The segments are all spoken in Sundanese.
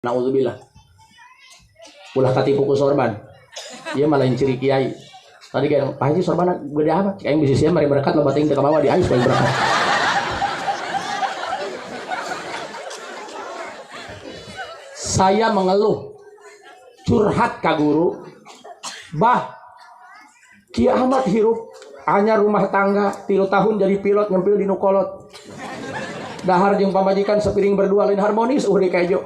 Nauzubillah. Ulah katipu ku sorban. Ieu mah lain ciri kiai. Tadi kayak Pak Haji sorban gede apa? Cik aing bisi sia mari berkat loba teuing teu kabawa di ais paling berkat. Saya mengeluh curhat ka guru. Bah, Ki Ahmad hirup hanya rumah tangga 3 tahun jadi pilot nyempil di nukolot. Dahar jeung pamajikan sepiring berdua lain harmonis udah kejo.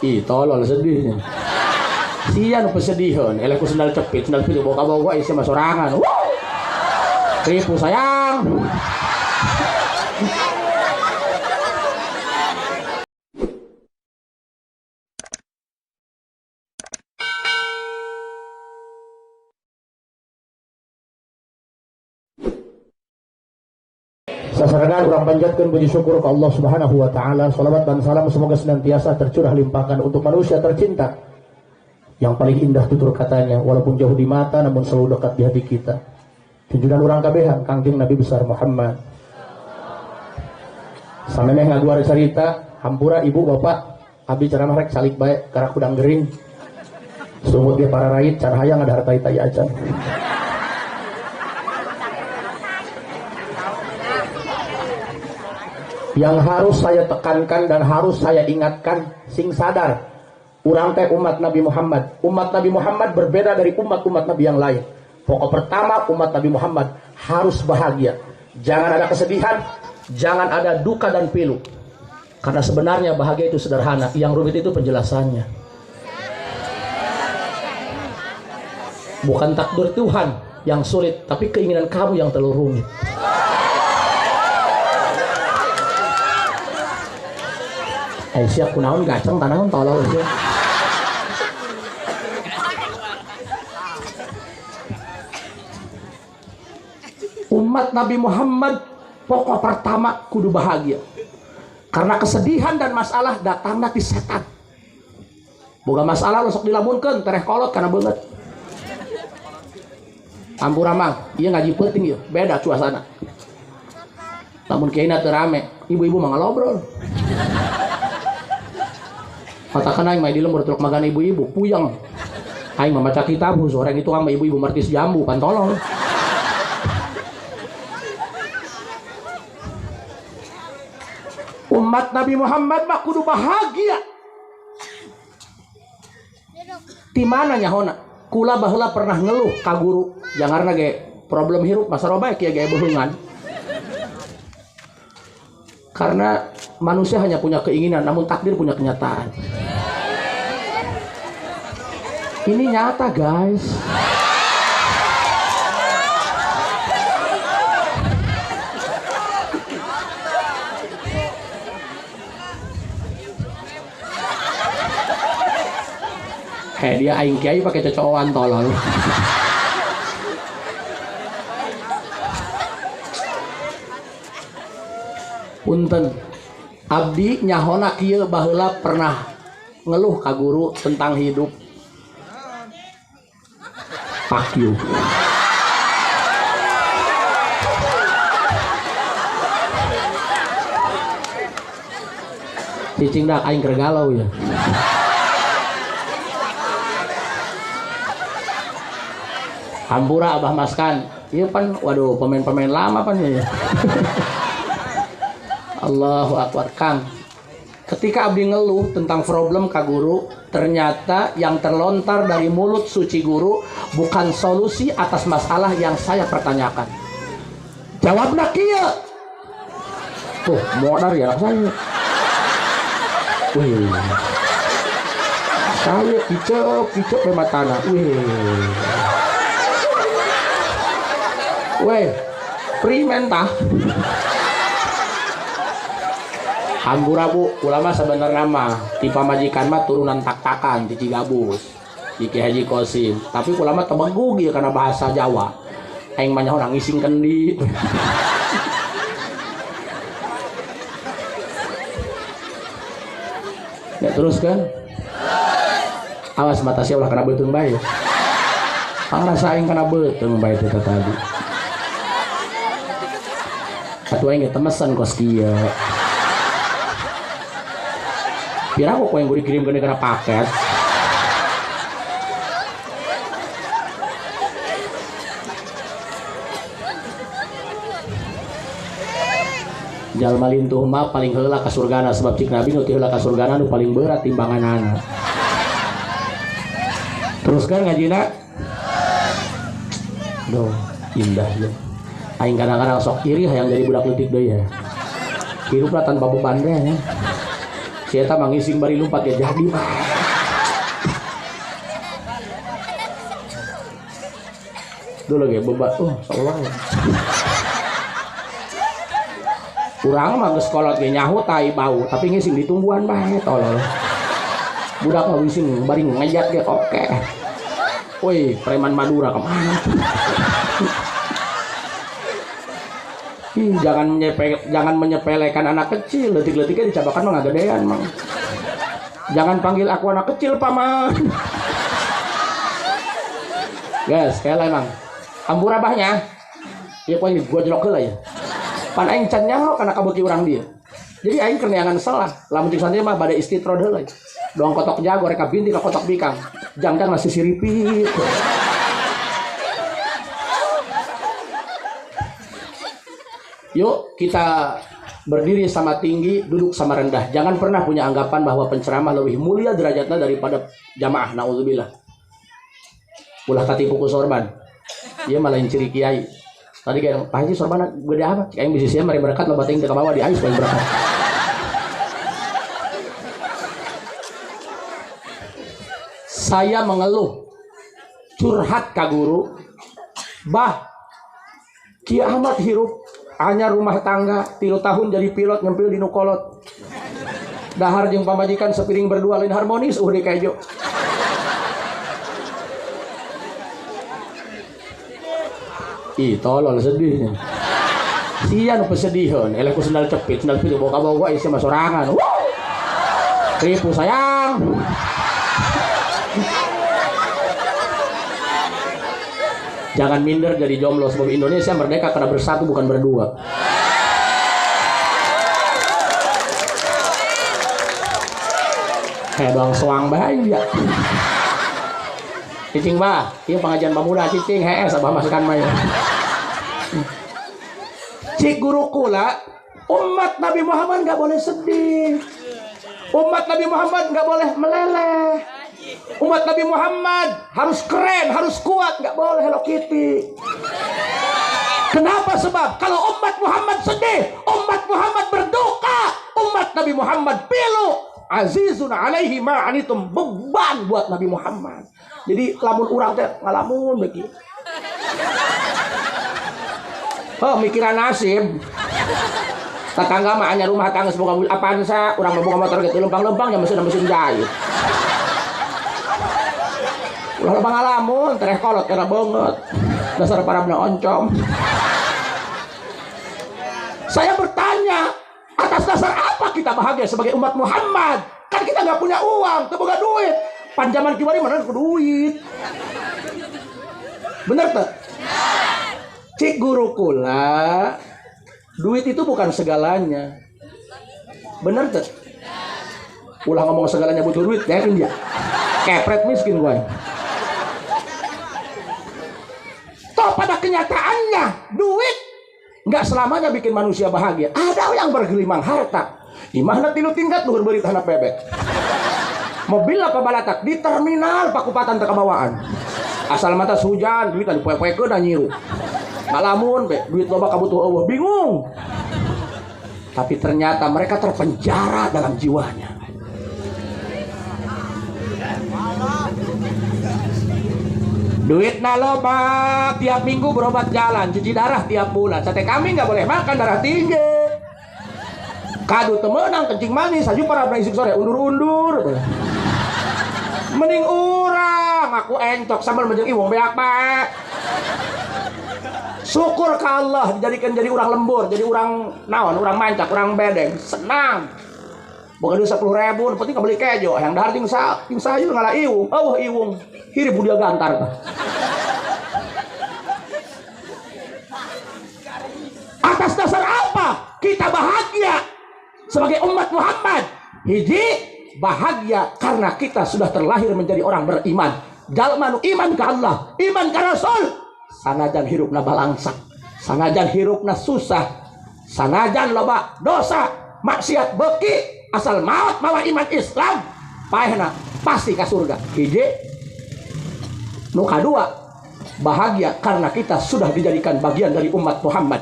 Ih, tolol sedihnya. Sia nu pesediheun, eleh ku sendal cepit, sendal cepit bawa kabawa isi mah sorangan. Wuh. Ripu sayang. Sasarengan urang panjatkeun puji syukur ka Allah Subhanahu wa taala. Salawat dan salam semoga senantiasa tercurah limpahkan untuk manusia tercinta yang paling indah tutur katanya, walaupun jauh di mata namun selalu dekat di hati kita. Junjungan urang kabehan Kangjeng Nabi besar Muhammad. Samemeh ngaguar carita, hampura ibu bapak, abdi ceramah rek salik bae karak kudang gering. Sumut dia para rait can hayang ada harta tai acan. Yang harus saya tekankan dan harus saya ingatkan, sing sadar, urang teh umat Nabi Muhammad. Umat Nabi Muhammad berbeda dari umat-umat Nabi yang lain. Pokok pertama, umat Nabi Muhammad harus bahagia. Jangan ada kesedihan, jangan ada duka dan pilu. Karena sebenarnya bahagia itu sederhana, yang rumit itu penjelasannya. Bukan takdir Tuhan yang sulit, tapi keinginan kamu yang terlalu rumit. Siap kunaon gaceng tanaon tolol sih. Umat Nabi Muhammad pokok pertama kudu bahagia. Karena kesedihan dan masalah datangna ti setan. Boga masalah lo sok dilamunkeun tereh kolot kana beungeut. Ampura mang, ieu ngaji peuting ieu, beda suasana. Lamun kiaina teu rame, ibu-ibu mah ngalobrol. Katakan aing mah di lembur truk magan ibu-ibu puyeng. Aing membaca kitab sore itu sama ibu-ibu martis jambu pantolol. Umat Nabi Muhammad mah kudu bahagia. Di mana nyahona? Kula baheula pernah ngeluh ka guru, jangarna ge problem hirup masalah bae kieu ge beungan. Karena manusia hanya punya keinginan, namun takdir punya kenyataan. Ini nyata, guys. Hei, dia aing kiai pakai cocokan tolol. Punten. Abdi nyahona kieu baheula pernah ngeluh ka guru tentang hidup. Fuck you. Cicing dak aing keur galau ya. Hampura Abah Maskan. Ieu pan waduh pemain-pemain lama pan ya. Allahu Akbar Kang. Ketika abdi ngeluh tentang problem ka guru, ternyata yang terlontar dari mulut suci guru bukan solusi atas masalah yang saya pertanyakan. Jawabna kieu. Tuh, modar ya saya. Wih. Saya kicep-kicep we matana. Wih. Weh, primen tah. Hampura bu, ulama sebenarnya mah ti pamajikan mah turunan tak-takan ti Cigabus, di Ki Haji Kosim. Tapi ulama tebegug ieu kana bahasa Jawa. Aing mah nyaho ngising kendi. Ya terus kan? Awas mata sia ulah kana beuteung bae. Pangrasa aing kana beuteung bae teh tadi. Atuh aing temesan kos kieu. Pira kok yang gue dikirim ke negara paket. Jalma lintuh mah paling heula ka surgana sebab cik Nabi nu ti heula ka surgana nu paling berat timbanganana. Teruskan ngajina. Duh, indah ya. Aing kadang-kadang sok iri hayang jadi budak leutik deui ya. Hirupna tanpa beban teh ya. Si eta mah ngising bari lumpat ya jadi mah. Duh lagi beban, salah. Urang mah geus kolot ge nyaho tai bau, tapi ngising ditungguan bae tolol. Budak mah ngising bari ngejat ge oke. Woi, preman Madura kemana? Jangan menyepelekan anak kecil, leutik-leutiknya dicabakan mah ngagedean mang. Jangan panggil aku anak kecil, paman. Guys, kayak lah emang. Ampura abahnya. Ya poin gua jelok heula ya. Pan aing can nyaho kana kabeuki urang dieu. Jadi aing keur neangan salah. Lamun cik santri mah bade istitrod heula. Doang kotok jago reka binti ka kotok bikang. Jangkang nasi siripit. Yuk kita berdiri sama tinggi, duduk sama rendah. Jangan pernah punya anggapan bahwa penceramah lebih mulia derajatnya daripada jamaah. Nauzubillah. Ulah katipu ku sorban. Ieu mah lain ciri kiai. Tadi kayak Pak Haji sorban gede apa? Cik aing bisi sia mari berkat loba teuing teu kabawa di ais paling berkat. Saya mengeluh curhat ka guru, bah Ki Ahmad hirup hanya rumah tangga 3 tahun jadi pilot nyempil di nukolot. Dahar jeung pamajikan sepiring berdua lain harmonis udah kejo. Ih tolol sedih. Sia nu pesediheun, eleh ku sendal cepit, sendal cepit bawa kabawa isi mah sorangan. Ripu sayang. Jangan minder jadi jomblo sebab Indonesia merdeka karena bersatu bukan berdua. Kayak doang soang bae ya. Cicing bah, ieu pengajian pemuda cicing hees abah masukan mah ya. Cik guru kula, umat Nabi Muhammad nggak boleh sedih. Umat Nabi Muhammad nggak boleh meleleh. Umat Nabi Muhammad harus keren, harus kuat, nggak boleh Hello Kitty. Kenapa? Sebab kalau umat Muhammad sedih, umat Muhammad berduka, umat Nabi Muhammad pilu. Azizun alaihi ma'anitum, beban buat Nabi Muhammad. Jadi lamun urang teh ngalamun beki. Oh, mikiran nasib. Tetangga mah hanya rumah tangga semoga Avanza, urang mah boga motor gitu lempang-lempang ya mesin jahit. Ulah loba ngalamun, tereh kolot era banget. Dasar parabna oncom. Saya bertanya, atas dasar apa kita bahagia sebagai umat Muhammad? Kan kita nggak punya uang, teu boga duit. Panjaman kiwari mana ku duit. Bener tuh? Cik guru kula, duit itu bukan segalanya. Bener tuh? Ulah ngomong segalanya butuh duit, yakin dia. Kepret miskin gue. Toh pada kenyataannya, duit nggak selamanya bikin manusia bahagia. Ada yang bergelimang harta. Imahna tilu tingkat luhur beurit handap bebek. Mobil apa balatak di terminal pakupatan teu kabawaan. Asal mata hujan, duit kan dipoe-poekeun da nyiru. Ngalamun be, duit loba kabutuh eueuh, bingung. Tapi ternyata mereka terpenjara dalam jiwanya. Duit na loba, tiap minggu berobat jalan, cuci darah tiap bulan. Sate kambing nggak boleh makan, darah tinggi. Kadu temenang, kencing manis, aju para isuk sore, undur-undur. Mending urang, aku entok sambil menjeng iwong beak pak. Syukur ke Allah dijadikan jadi urang lembur, jadi urang naon, urang mancak, urang bedeng, senang. Boga duit 10.000, penting beli kejo, yang dahar ting sayur ngalah iwung, oh iwung, hirip budia gantar. Atas dasar apa Kita bahagia sebagai umat Muhammad. Hiji, bahagia karena kita sudah terlahir menjadi orang beriman. Jalma nu iman ke Allah, iman ke Rasul, sanajan hirupna balangsak, sanajan hirupna susah, sanajan loba dosa, maksiat beki, asal maut mawa iman Islam, paehna pasti ka surga. Hiji. Nu kadua, bahagia karena kita sudah dijadikan bagian dari umat Muhammad.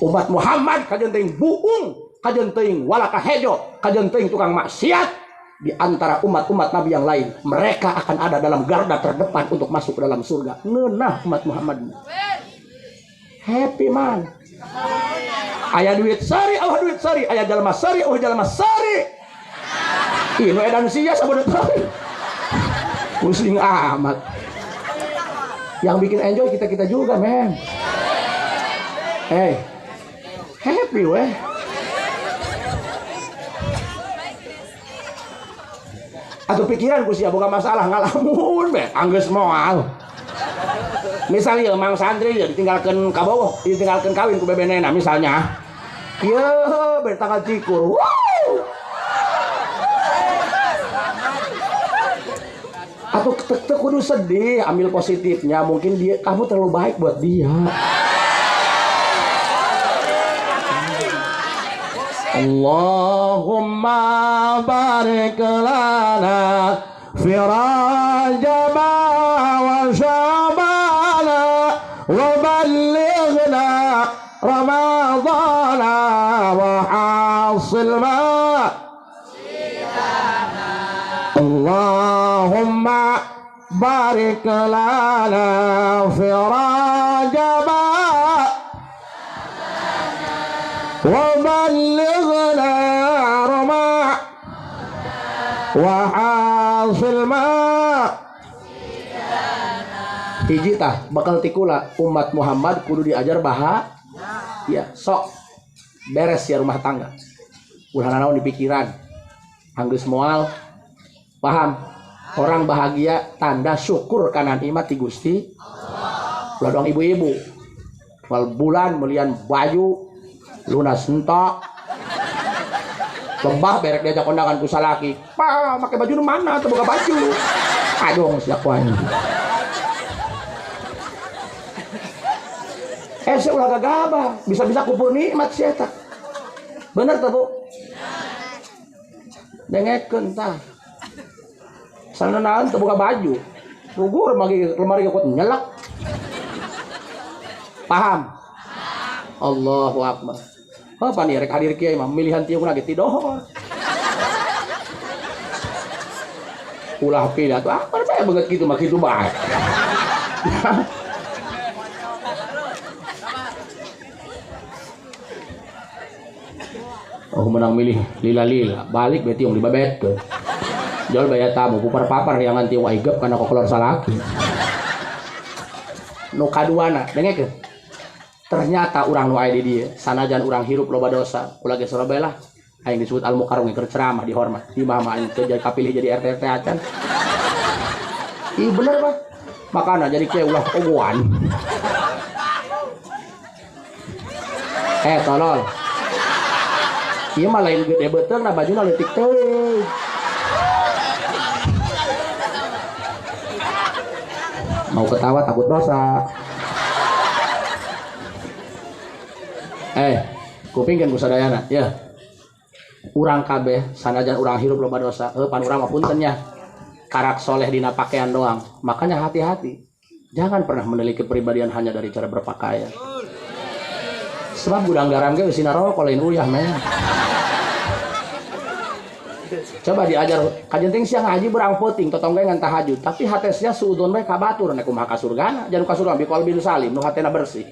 Umat Muhammad kajen teuing buung, kajen teuing walaka hejo, kajen teuing tukang maksiat. Di antara umat-umat Nabi yang lain, mereka akan ada dalam garda terdepan untuk masuk ke dalam surga. Ngeunah umat Muhammad. Happy man. Aya duit sari, oh duit sari, aya jalma sari, oh jalma sari. Ih, nu edan sia sabodo teuing. Pusing amat. Yang bikin enjoy kita-kita juga, men. Hey, happy weh. Atau pikiran ku sia boga masalah ngalamun be, anggeus moal. Misalnya mang santri ya ditinggalkeun ka bawah, ditinggalkeun kawin ku bebenena misalnya. Kieu be tanggal cikur. Wow. Atau teu kudu sedih, ambil positifnya, mungkin dia kamu terlalu baik buat dia. Allahumma barik lana fi Rajab wa Sya'ban wa ballighna Ramadan wa hasil ma Allahumma barik lana fi Rajab wa ballighna Ramadan wa hasil ma. Hiji tah bakal tikula umat Muhammad kudu diajar bahagia. Ya, sok beres ya rumah tangga. Ulah nanaon di pikiran. Anggeus moal paham. Orang bahagia tanda syukur kana nikmat ti Gusti Allah. Ulah doang ibu-ibu. Wal bulan melian baju lunas entok. Lebah berek diajak kondangan ku salaki. Pa, make baju nu mana teu boga baju. Aduh sia ku anjing. Saya ulah gagabah, bisa-bisa kupur nikmat si eta. Bener teh, Bu? Dengekeun tah. Sana naon teu boga baju. Rugur magi lemari kuat nyelak. Paham? Allahu akbar. Apa nih rek hadir kiai mah milihan tiung lagi tidohor. Ulah pilih atuh apa bae banget kitu mah kitu bae. Oh menang milih lila-lila, balik be tiung dibabetkeun. Jol baya tamu pupar-papar yang nganti waigep kana kokolor salaki. Nu kaduana dengekeun. Ternyata urang nu aya di dieu sanajan urang hirup loba dosa, ulah ge sorobe lah. Aing disebut al mukarram keur ceramah dihormat. Di mah aing teu jadi kapilih jadi RT RT acan. Ih bener mah. Makana jadi kieu ulah ogoan. Tolol. Ieu mah lain gede beuteung na bajuna leutik teuing. Mau ketawa takut dosa. Kupingkeun ku sadayana, ya. Urang kabeh sanajan urang hirup loba dosa, pan urang mah punten nya. Karak soleh dina pakaian doang. Makanya hati-hati. Jangan pernah menilai kepribadian hanya dari cara berpakaian. Sebab gudang garam ge eusina rokok lain uyah men. Coba diajar kajenting siang ngaji berang peuting totong ge ngan tahajud, tapi hatesnya suudon we ka batur nek kumaha ka surgana, jangan ka surga bi qalbin salim nu hatena bersih.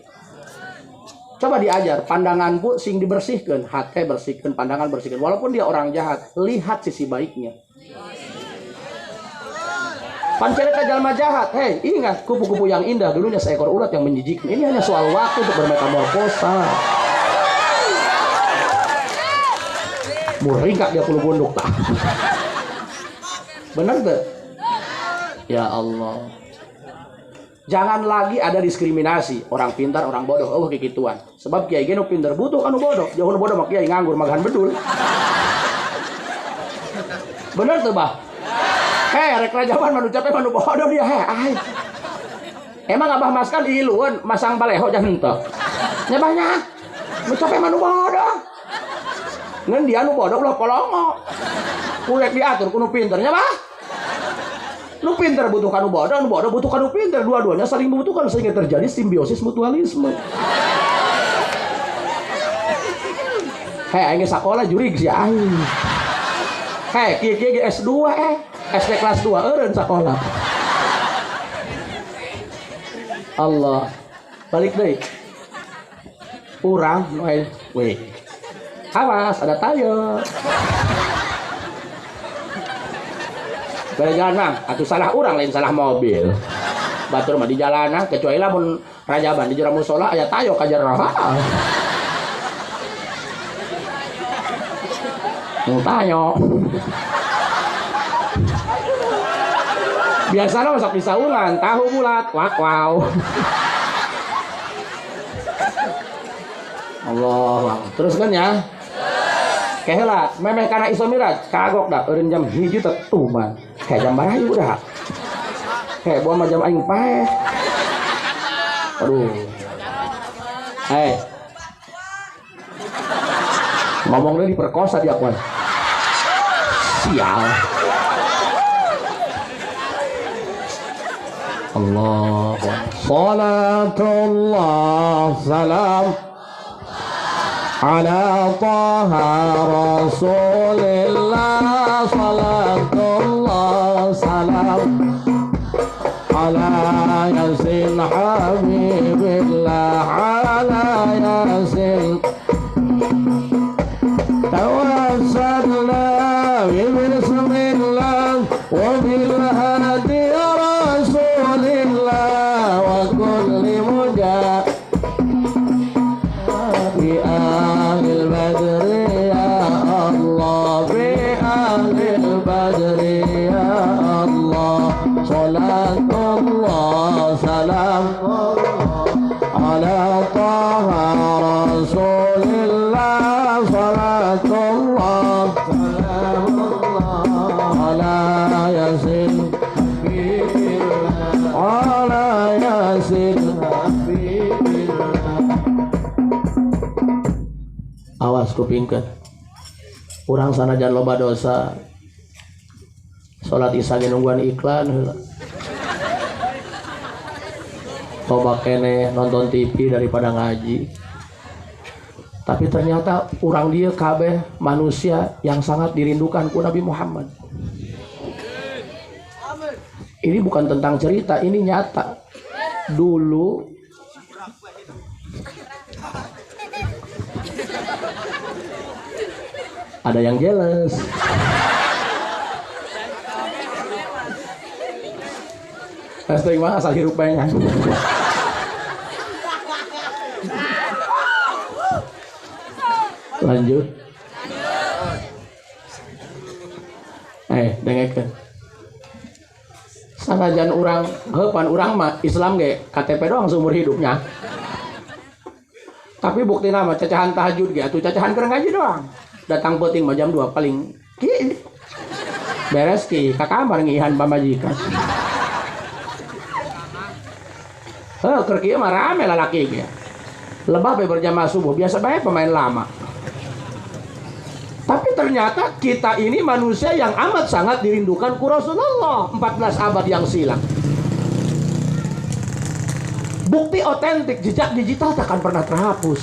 Coba diajar pandangan bu sing dibersihkan, hati bersihkan, pandangan bersihkan. Walaupun dia orang jahat, lihat sisi baiknya. Pancerita jalma jahat, hei ingat kupu-kupu yang indah dulunya seekor ulat yang menjijikkan. Ini hanya soal waktu untuk bermetamorfosa. Muringkak dia puluh gondok tak? Benar tuh? Ya Allah. Jangan lagi ada diskriminasi orang pintar orang bodoh, oh kikituan. Sebab kiai ge nu pintar butuh kanu bodoh, jauh nu bodoh mah kiai nganggur magahan bedul. Bener tuh bah? Hei, rek rajaban mah nu capek mah nu bodoh dia heh. Ai. Emang abah mas kan iluan masang baleho jangan henteu. Nya banyak. Nu capek mah nu bodoh. Ngan dia nu bodoh ulah polongo. Kulek diatur ku nu pintar nya bah. Nu pinter butuh kanu bodoh, nu bodoh butuh kanu pinter. Dua-duanya saling membutuhkan sehingga terjadi simbiosis mutualisme. Hei, aing sakola jurig sia aing. Hei, kieu-kieu ge S2 SD kelas 2 eureun sakola. Allah. Balik deui. Urang nu weh. Awas ada tayo. Beda jalan mang, atuh salah urang lain salah mobil. Batur mah di jalanan kecuali lamun rajaban di jero musola aya tayo ka jero. Mau tayo. Biasanya masak di saungan, tahu bulat, wak wow. Allah, terus kan ya. Keheula, memeh kana Isra Mi'raj, kagok dah eureun jam 1 tetuman. Kayak jam barayu dah. Kayak buah mah jam aing paeh. Aduh. Hei. Ngomong deui diperkosa dia kuan. Sial. Allah. Salatullah salam ala taha rasulillah, salatullah salam ala yasin habibillah, ala yasin tawassalna bismillah wa bil hadi rasulillah wa kulli mujahid bi ahlil badri ya Allah, bi ahlil badri ya Allah, salatullah salam ala taha rasulillah, salatullah salamullah ala yasin ala yasin. Awas kupingkeun. Urang sanajan loba dosa. Salat isya ge nungguan iklan heula. Loba keneh nonton TV daripada ngaji. Tapi ternyata urang dieu kabeh manusia yang sangat dirindukan ku Nabi Muhammad. Ini bukan tentang cerita, ini nyata. Dulu ada yang jealous. Pasti mah asal hirup bae. Lanjut. Dengekeun. Sanajan urang heupan urang mah Islam ge KTP doang seumur hidupnya. Tapi bukti nama cacahan tahajud ge atuh cacahan keur ngaji doang. Datang peuting mah jam 2 paling ki beres ki ka kamar ngihan pamajikan. Heuh keur kieu mah rame lalaki ge. Lebah bae berjamaah subuh biasa bae pemain lama. Tapi ternyata kita ini manusia yang amat sangat dirindukan ku Rasulullah 14 abad yang silam. Bukti otentik jejak digital takkan pernah terhapus.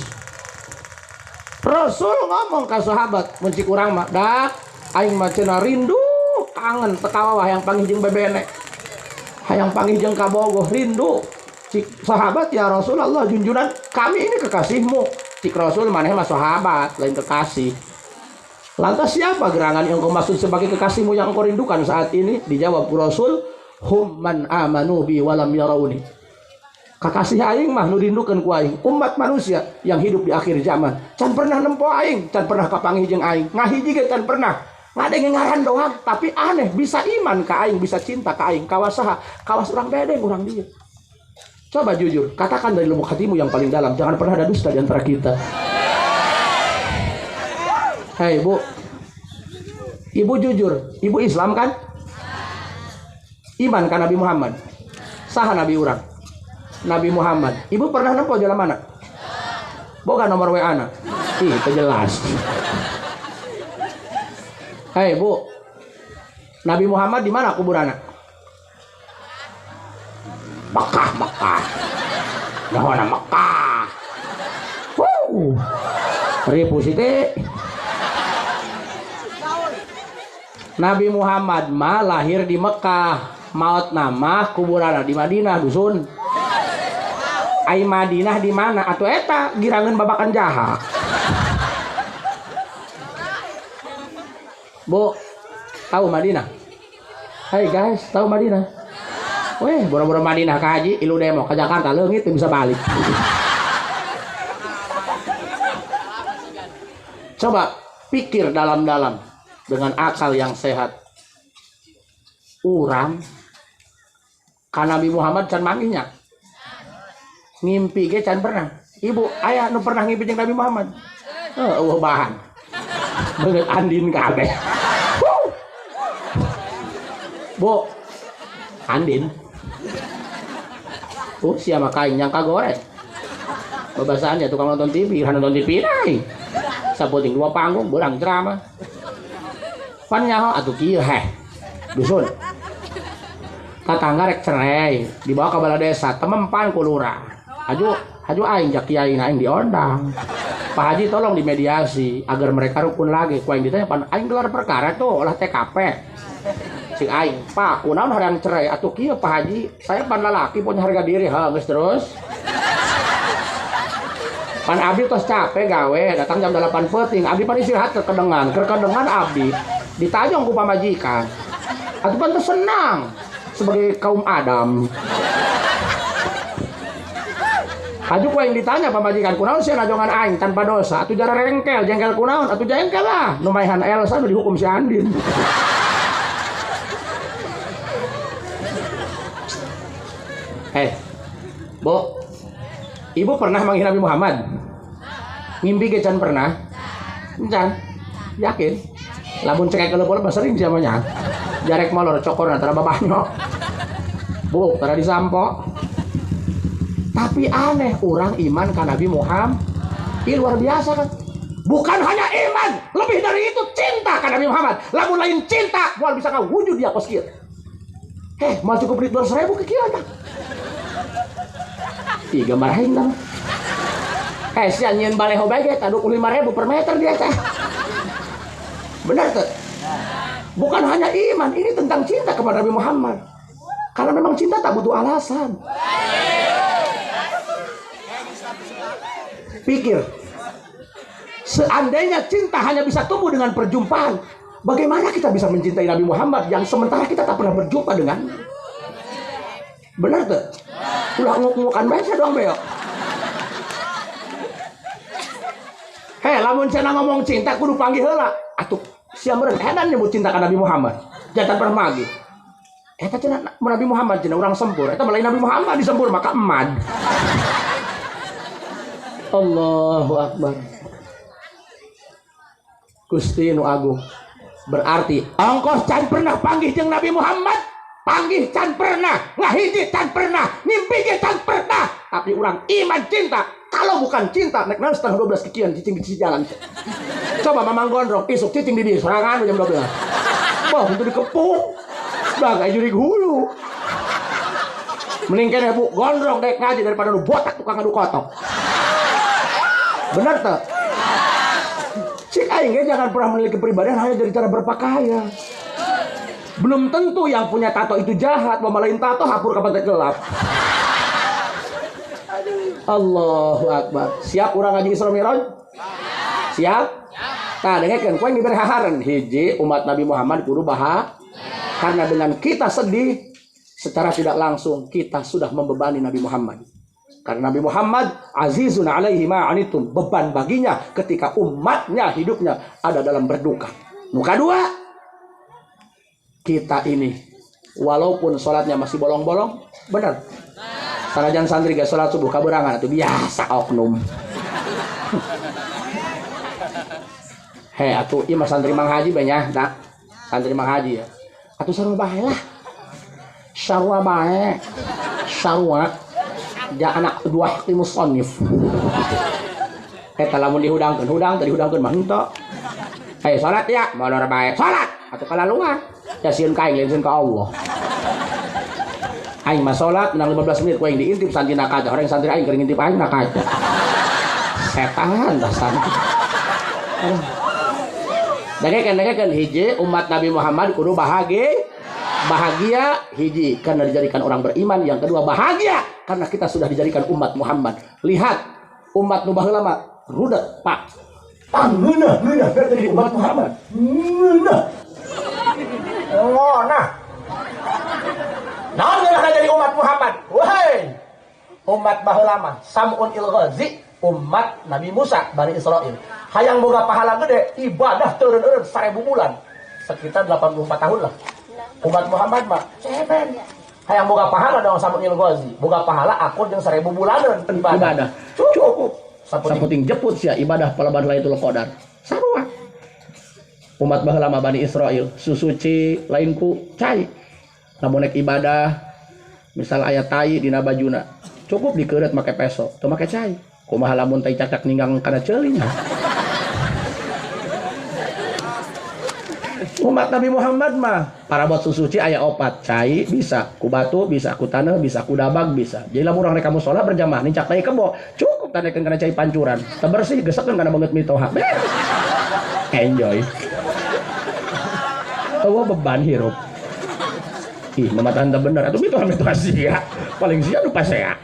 Rasul ngomong ke sahabat, mun cik urang mah dak aing mah cenah rindu kangen teu kawawah hayang panggih jeung bebene. Hayang panggih jeung kabogoh rindu. Cik sahabat ya Rasulullah junjunan kami ini kekasihmu. Cik Rasul maneh mah sahabat lain kekasih. Lantas siapa gerangan yang kau maksud sebagai kekasihmu yang engkau rindukan saat ini? Dijawab Rasul, hum man amanu bi walam yarauni. Kakasih aing mah nu rindukeun ku aing, umat manusia yang hidup di akhir zaman. Can pernah nempo aing, can pernah kapanggih jeung aing. Ngahiji ge can pernah. Ngadenge ngaran doang, tapi aneh bisa iman ka aing, bisa cinta ka aing. Kawas saha? Kawas urang bedeng urang dieu. Coba jujur, katakan dari lubuk hatimu yang paling dalam, jangan pernah ada dusta di antara kita. Hei Bu, ibu jujur, ibu Islam kan? Iman kan Nabi Muhammad? Saha Nabi urang? Nabi Muhammad. Ibu pernah nempo jalan mana? Boga nomor WA na? Ih, itu jelas. Hei Bu, Nabi Muhammad di mana kuburannya? Mekah, Mekah. Nah, Mekah. Wuh. Ribu siti. Nabi Muhammad mah lahir di Mekah, maut nama kuburan di Madinah dusun. Ai Madinah di mana? Atuh eta girangan babakan jaha. Bu, tahu Madinah? Hai guys, tahu Madinah? Weh, boro-boro Madinah ka haji, ilu demo ke Jakarta leungit bisa balik. Coba pikir dalam-dalam dengan akal yang sehat. Urang ka Nabi Muhammad can manggihnya. Ngimpi ge can pernah. Ibu, aya nu pernah ngimpi jeung Nabi Muhammad? Heuh, eueuh bahan. Beungeut Andin kabeh. Bu, Andin. Sia mah kain nyangka goreng. Babasaannya tukang nonton TV, nonton TV deui. Saputing dua panggung beurang ceramah. Pan nyaho atuh kieu heh. Dusun. Tatangga rek cerai, dibawa ke balai desa, temempan ku lurah. Haju aing jak kiai aing diondang. Pak Haji tolong dimediasi agar mereka rukun lagi. Ku aing ditanya pan aing gelar perkara tuh olah TKP. Cik aing, Pak, kunaon hoream cerai atuh kieu Pak Haji, saya pan lalaki punya harga diri, heuh geus terus. Pan abdi tos capek gawe, datang jam 8 peuting, abdi pan istirahat ke kedengan abdi ditajong ku pamajikan. Atuh pan teu senang sebagai kaum Adam. Haju ku aing ditanya pamajikan, kunaon sia najongan aing tanpa dosa, atuh jara rengkel, jengkel kunaon, atuh jengkel lah, nu maehan Elsa nu dihukum si Andin. Bu, ibu pernah manggil Nabi Muhammad? Mimpi ge can pernah? Can? Yakin? Lamun cekek kelepon mah sering siamanya. Jarek molor cokorna tara babanyo. Bu, tara disampo. Tapi aneh, orang iman ka Nabi Muhammad. Ih, luar biasa kan? Bukan hanya iman, lebih dari itu cinta ka Nabi Muhammad. Lamun lain cinta, moal bisa ngawujud dia kos kieu. Moal cukup duit 200.000 ke kieu tah. Ih, gambar aing tah. Sia nyieun baleho bae ge 25.000 per meter dia teh. Benar tuh? Bukan hanya iman, ini tentang cinta kepada Nabi Muhammad. Karena memang cinta tak butuh alasan. Pikir, seandainya cinta hanya bisa tumbuh dengan perjumpaan, bagaimana kita bisa mencintai Nabi Muhammad yang sementara kita tak pernah berjumpa dengan? Benar tuh? Ulah nguk-ngukan bae doang beok. Hei, lamun cenah ngomong cinta kudu panggih heula. Atuh sia meureun edan nyebut cinta ka Nabi Muhammad. Jantan pernah magi. Eta cenah Nabi Muhammad cenah urang sempur. Eta lain Nabi Muhammad disempur maka emad. Allahu Akbar. Gusti nu agung. Berarti ongkos can pernah panggih jeung Nabi Muhammad, panggih can pernah, ngahiji can pernah, ngimpi ge can pernah, tapi urang iman cinta. Kalau bukan cinta, nek naon 11:30 kikian cicing di jalan. Coba Mamang gondrong isuk cicing di dieu sorangan jam 12. Wah, tentu dikepung. Bagai jurig hulu. Mending keneh Bu, gondrong dek ngaji daripada nu botak tukang adu kotok. Benar tuh? Cik aing ge jangan pernah menilai kepribadian hanya dari cara berpakaian. Belum tentu yang punya tato itu jahat, mau malain tato hapur ka pantai gelap. Allahu Akbar. Siap urang ngaji Isra Mi'raj? Siap? Tah dengekeun ku aing diberi hahareun. Hiji, umat Nabi Muhammad kudu bahagia. Karena dengan kita sedih secara tidak langsung kita sudah membebani Nabi Muhammad. Karena Nabi Muhammad azizun alaihi ma anitum, beban baginya ketika umatnya hidupnya ada dalam berduka. Nu kadua, kita ini walaupun sholatnya masih bolong-bolong, benar. Sanajan santri ge salat subuh kaberangan atuh biasa oknum. Hei atuh ieu mah santri Mang Haji banyak dak. Santri Mang Haji ya. Atuh sarua bae lah. Sarua bae. Sarua ja anak dua haqi musannif. Eta lamun dihudangkeun, hudang teu dihudangkeun mah henteu. Hei salat ya, molor bae. Salat atuh kalaluan. Ya sieun ka aing lain sieun ka Allah. Aing mah salat menang 15 menit ku aing diintip santri na kaca. Orang santri aing keur ngintip aing na kaca. Setan dah santri. Dengekeun hiji umat Nabi Muhammad kudu bahagia. Bahagia hiji karena dijadikan orang beriman, yang kedua bahagia karena kita sudah dijadikan umat Muhammad. Lihat umat nu baheula mah rudet, Pak. Pangeunah ngeunah jadi umat Muhammad. Ngeunah. Ngonah. Naon ngeunah jadi umat Muhammad? Wahai umat baheula mah Sam'un il-Ghazi, umat Nabi Musa Bani Israil. Hayang boga pahala gede, ibadah teureun-eureun 1000 bulan. Sekitar 84 tahun lah. Umat Muhammad mah cepen. Hayang boga pahala dong Sam'un il-Ghazi. Boga pahala akur jeung 1000 bulaneun ibadah. Cukup. Saputing jeput sia ibadah palaban Lailatul Qadar. Sarua. Umat baheula mah Bani Israil susuci lain ku cai. Lamun nek ibadah misal aya tai dina bajuna, cukup dikeureut make peso, teu make cai. Kumaha lamun tai cacak ninggang kana ceuli nya. Umat Nabi Muhammad mah parabot susuci aya opat, cai bisa, ku batu bisa, ku taneuh bisa, ku dabag bisa. Jadi lamun urang rek ka musala berjamaah nincak tai kebo, cukup tanekeun kana cai pancuran. Teu bersih gesekeun kana beungeut mitoha. Beres. Enjoy. Eueuh beban hirup. Ih, mamatahan teu bener atuh mitoha mitoha sia. Paling sia nu pasea.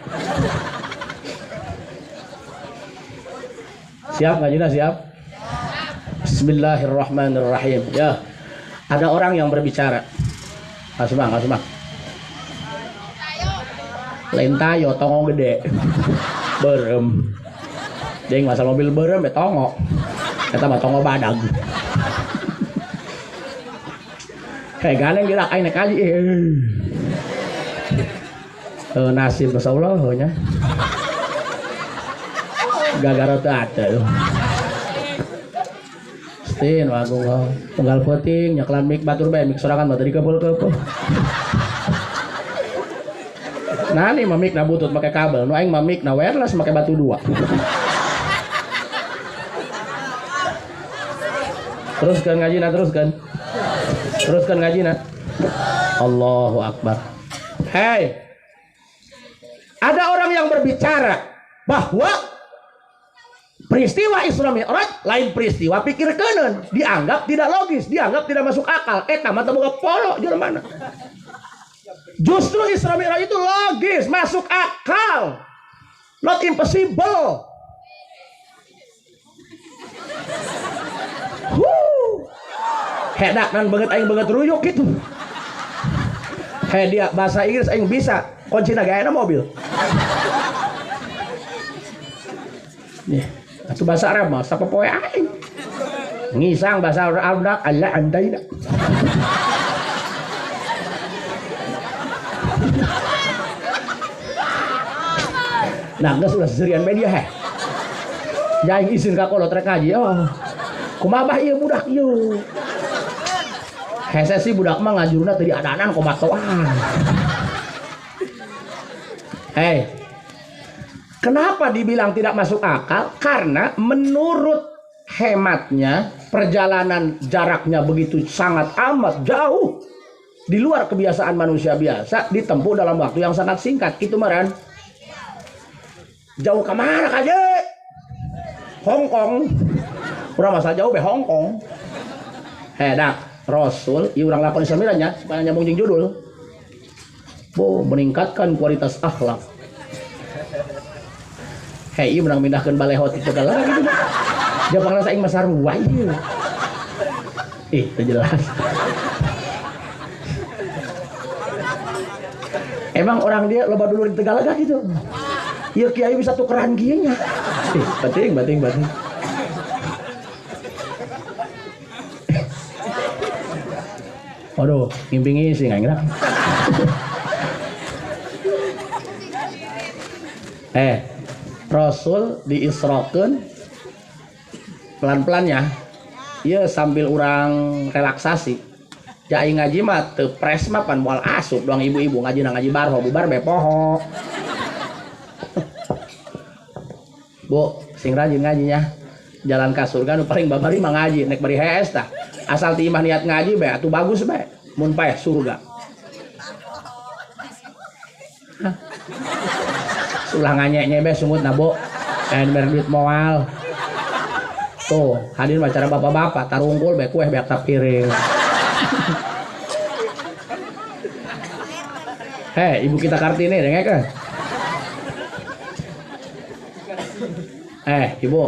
Siap ngajina siap? Bismillahirrahmanirrahim. Ya. Ada orang yang berbicara. Asmang, asmang. Lain tayo tongo gede. Berem. Jeung masalah mobil berem ya tongo. Eta mah tongo badag. Kayak gandeng gerak aing nek kaji. Nasib masyaallah nya. Gara-gara teu atuh. Stin wagung tunggal peuting nyeklan mik batur bae mik sorangan mah teu dikeupul-keupul. Nah nih mah mik na butut make kabel, nu aing mah mik na wireless make batu dua. Teruskan ngajina, teruskan. Teruskan ngajina. Allahu Akbar. Hei. Ada orang yang berbicara bahwa peristiwa Isra Mi'raj lain peristiwa pikir keuneun, dianggap tidak logis, dianggap tidak masuk akal. Eta mah teu boga polo jelema mana. Justru Isra Mi'raj itu logis, masuk akal. Not impossible. Huh. Hedak nan banget aing banget ruyuk gitu. Hei dia bahasa Inggris aing bisa, kuncina ge aya mobil. Nih. Atuh bahasa Arab mah sapopoe aing. Ngisang bahasa Arab Allah andaina. Nah, geus ulah seserian media heh. Ya aing izin ka kolot rek ngaji. Oh. Kumaha bah ieu budak ieu. Hese sih budak mah ngajuruna teu diadanan komatoan. Hei. Kenapa dibilang tidak masuk akal? Karena menurut hematnya perjalanan jaraknya begitu sangat amat jauh di luar kebiasaan manusia biasa, ditempuh dalam waktu yang sangat singkat. Itu meren. Jauh kemana kaje? Hong Kong. Urang masa jauh be Hong Kong. Hedak Rasul, ieu urang lakon Isra Mi'raj nya supaya nyambung jeung judul. Bo, meningkatkan kualitas akhlak. Hei, ieu menang mindahkeun balehot itu segala gitu. Dia pangrasa aing mah sarua ieu. Ih, teu jelas. Emang orang dia loba dulur di Tegalega gitu. Ieu kiai bisa tukeran kieu nya. Ih, bating bating bating. Waduh, ngimpi ngisi aing lah. Rasul diisrokeun pelan-pelan ya. Ieu sambil urang relaksasi. Jai ngaji mah teu pres mah pan moal asup doang ibu-ibu ngaji na ngaji barho bubar be poho. Bu, sing rajin ngajinya. Jalan ka surga nu paling babari mah ngaji, nek bari hees tah. Asal ti imah niat ngaji be atuh bagus be, mun paeh surga. Ulah nganyek-nyek be sungut na Bu. Mere duit moal. Tuh, hadir acara bapak-bapak tarungkul be kueh beak piring. Hei, ibu kita Kartini dengekeun. Ibu.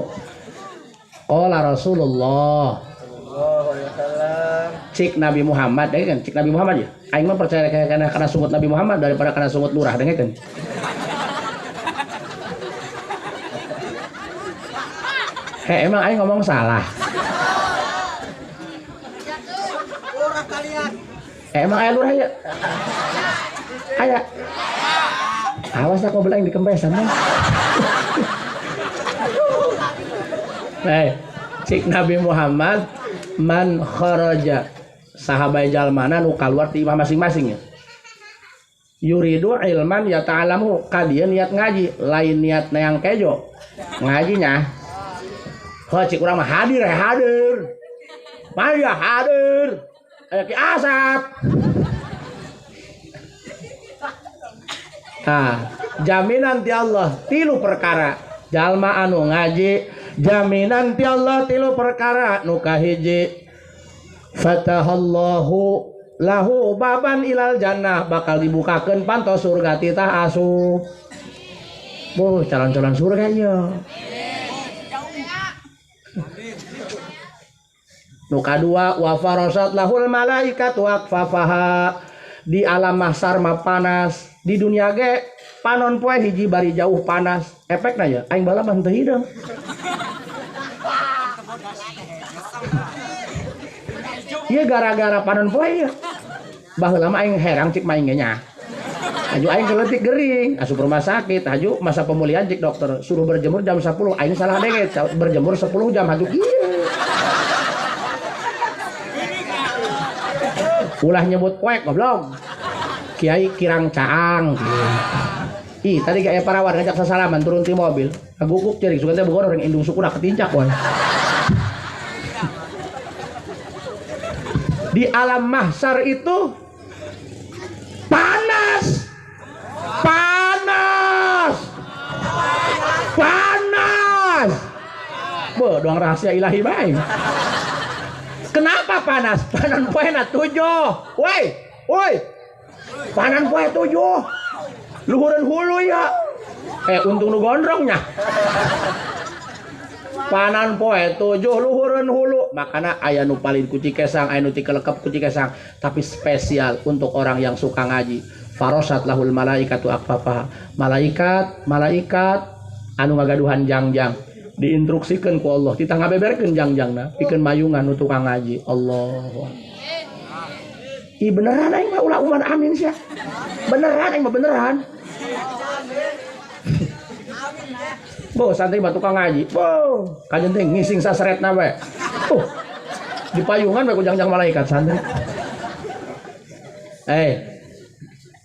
Qala Rasulullah sallallahu alaihi wasallam. Cik Nabi Muhammad, dengekeun cik Nabi Muhammad ya. Aing mah percaya kana sungut Nabi Muhammad daripada kana sungut lurah, dengekeun. Hei, emang aing ngomong salah. Lurah kalian. Emang aya lurah ya? Aya. Awas aku beli aing dikempesan. Cik Nabi Muhammad man kharaja sahabat jalmana nu kaluar ti imah masing-masing ya. Yuridu ilman ya ta'alamu ka dieu niat ngaji, lain niat neang kejo. Ngajinya. Heuh cik urang mah hadir ya hadir. Maya hadir. Aya ki asap. Nah, jaminan ti Allah tilu perkara. Jalma anu ngaji jaminan ti Allah tilu perkara nu kahiji fatahallahu lahu baban ilal jannah bakal dibukakeun panto surga titah asup. Boh, calon-calon surga nya. Nu kadua wa farasat lahul malaikatu akfafaha di alam mahsar mah panas, di dunia ge panon poe hiji bari jauh panas. Efekna ya aing bala mah teu hideung. Ieu gara-gara panon poe ieu. Baheula mah aing herang cik maing ge nya. Aju aing keletik gering, asup rumah sakit, aju masa pemulihan cik dokter suruh berjemur jam 10, aing salah denge berjemur 10 jam aju kieu. Ulah nyebut poek goblok. Kiai kirang caang. Ih, tadi kayak parawan ngajak sasalaman turun ti mobil. Agukuk cerik sugan teh bogor orang indung sukuna ketincak wae. Di alam mahsyar itu panas. Panas. Panas. Boh, doang rahasia ilahi bae. Kenapa panas? Panan poe na 7. Woi, woi. Panan poe 7. Luhureun hulu ya. Untung nu gondrongnya. Panan poe 7 luhureun hulu. Makana aya nu palin ku cikesang, aya nu tikelekep ku cikesang, tapi spesial untuk orang yang suka ngaji. Farosat lahul malaikatu akfafa. Malaikat, malaikat anu ngagaduhan jangjang. Diinstruksikan ku Allah, kita ngabeberkeun jangjangna, pikeun mayungan nu tukang ngaji. Allah. Ih beneran aing mah ulah uman amin sia. Beneran aing mah beneran. Bo santri mah tukang ngaji. Bo, kajen teh ngising saseretna we. Di payungan we ku jangjang malaikat santri.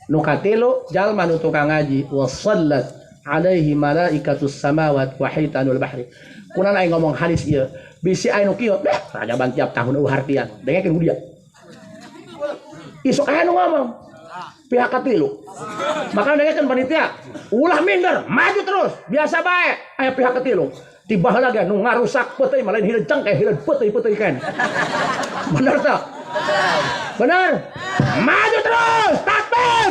Nu katilu jalma nu tukang ngaji wa sallat alaihi malaikatus samawat wa hitanul bahri. Kunan aing ngomong hadis ieu, bisi aing nu kieu, rajaban tiap tahun eueuh hartian. Dengekeun ku dia. Isuk aya nu ngomong. Pihak katilu. Maka dengekeun panitia, ulah minder, maju terus, biasa bae aya pihak katilu. Tiba heula ge nu ngarusak peuteuy mah lain hileud cengkeh, hileud peuteuy-peuteuy kan. Bener teu? Bener? Maju terus, takbir.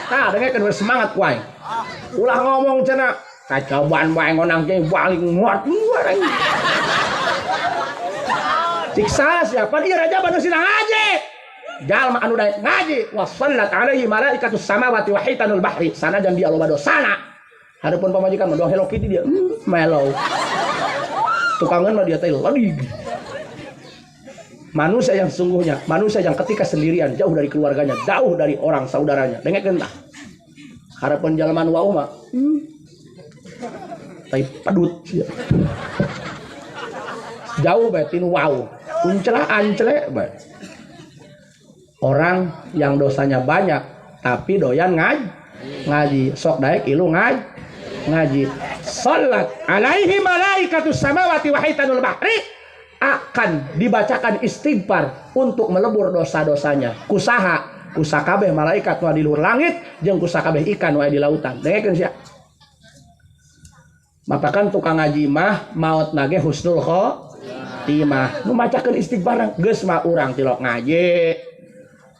Tah dengekeun we semangat ku aing. Ulah ngomong cenah, kacauan wae ngonang teh balik nguat aing. Siksa siapa dia raja banu sina ngaji. Jalma anu daek ngaji wa sallat alaihi malaikatus samawati wa hitanul bahri. Sanajan dia loba dosana. Hareupeun pamajikan mah doang Hello Kitty dia, mellow. Tukangan mah dia teh ledig. Manusia yang sesungguhnya, manusia yang ketika sendirian, jauh dari keluarganya, jauh dari orang saudaranya. Dengekeun tah. Harapan jalma nu wau mah. Tai pedut sia. Jauh bae tinu wau. Uncela ancele bae. Orang yang dosanya banyak tapi doyan ngaji, sok daek ilu ngaji. Salat alaihi malaikatus samawati wa hitanul bahri, akan dibacakan istighfar untuk melebur dosa-dosanya. Kusaha, kusakabeh malaikat nu di luhur langit jeung kusakabeh ikan nu di lautan. Dengekeun sia. Matakan tukang ngaji mah maot nage husnul khotimah. Nu macakeun istighfar geus mah urang tilok ngaji.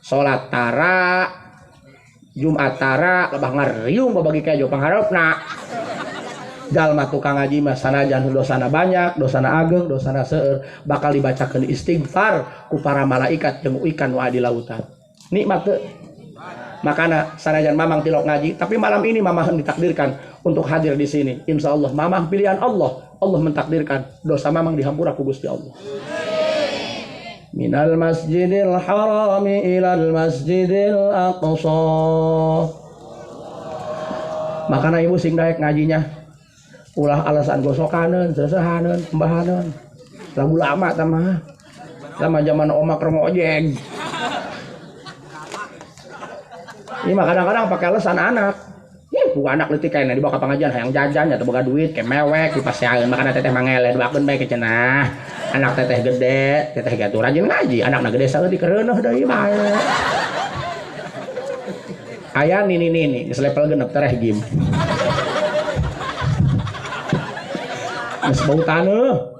Salat tara, Jumat tara, lebah ngariung babagi kejo pangharepna. Jalma tukang ngaji mah sanajan dosana banyak, dosana ageng, dosana seueur, bakal dibacakeun istighfar ku para malaikat jeung ikan nu di lautan. Nikmat teu? Makana sanajan mamang tilok ngaji, tapi malam ini mamah ditakdirkan untuk hadir di sini. Insya Allah mamang pilihan Allah, Allah mentakdirkan dosa mamang dihampura ku Gusti Allah. Minal masjidil harami ilal masjidil aqsa. Makana ibu sing daek ngajinya. Ulah alasan gosokaneun, sesehaneun, embahaneun. Lagu lama tah mah. Lama zaman omak keur ngojek. Ini mah kadang-kadang pakai alasan anak. Ih, bukan anak leutik kayaknya dibawa ke pengajian hayang jajan atau boga duit kayak mewek dipasean makana teteh mangele duakeun bae ke cenah. Anak teteh gede, teteh ge atuh rajin ngaji, anakna gede saeutik kereuneuh deui bae. Aya nini-nini geus level genep tereh gim. Geus bau taneuh.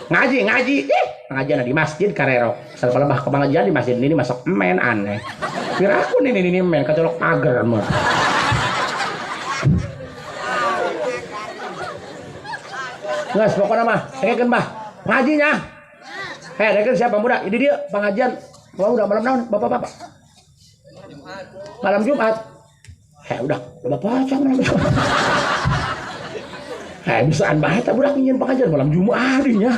Ngaji, ngaji. Ih, pengajian di masjid karerok. Salebah ke pengajian di masjid nini masuk men aneh. Piraku nini-nini men kacolok pager mah. Geus pokona mah, dengekeun bah. Ngajinya. Hei, dengekeun siapa muda? Ini dia pengajian. Wah, udah malam naon, bapak-bapak? Malam Jumat. Hei, udah bapak baca malam Jumat. Hei, bisaan bae tah budak nyieun pengajian malam Jumat dinya.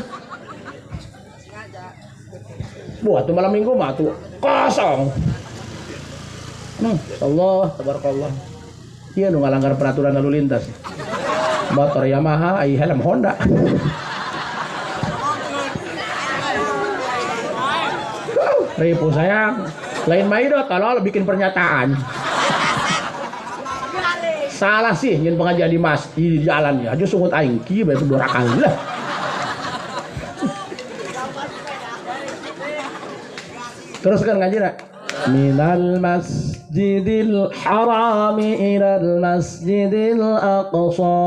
Wah, tuh malam Minggu mah tuh kosong. Allah, tabarakallah. Ieu nu ngalanggar peraturan lalu lintas. Motor Yamaha, ai helm Honda. Ribu sayang. Lain maido kalau bikin pernyataan. Salah sih nyin pengajian di mas di jalan ya. Aja sungut aing kieu bae doraka lah. Terus kan ngaji nak? Minal masjidil harami ilal masjidil aqsa.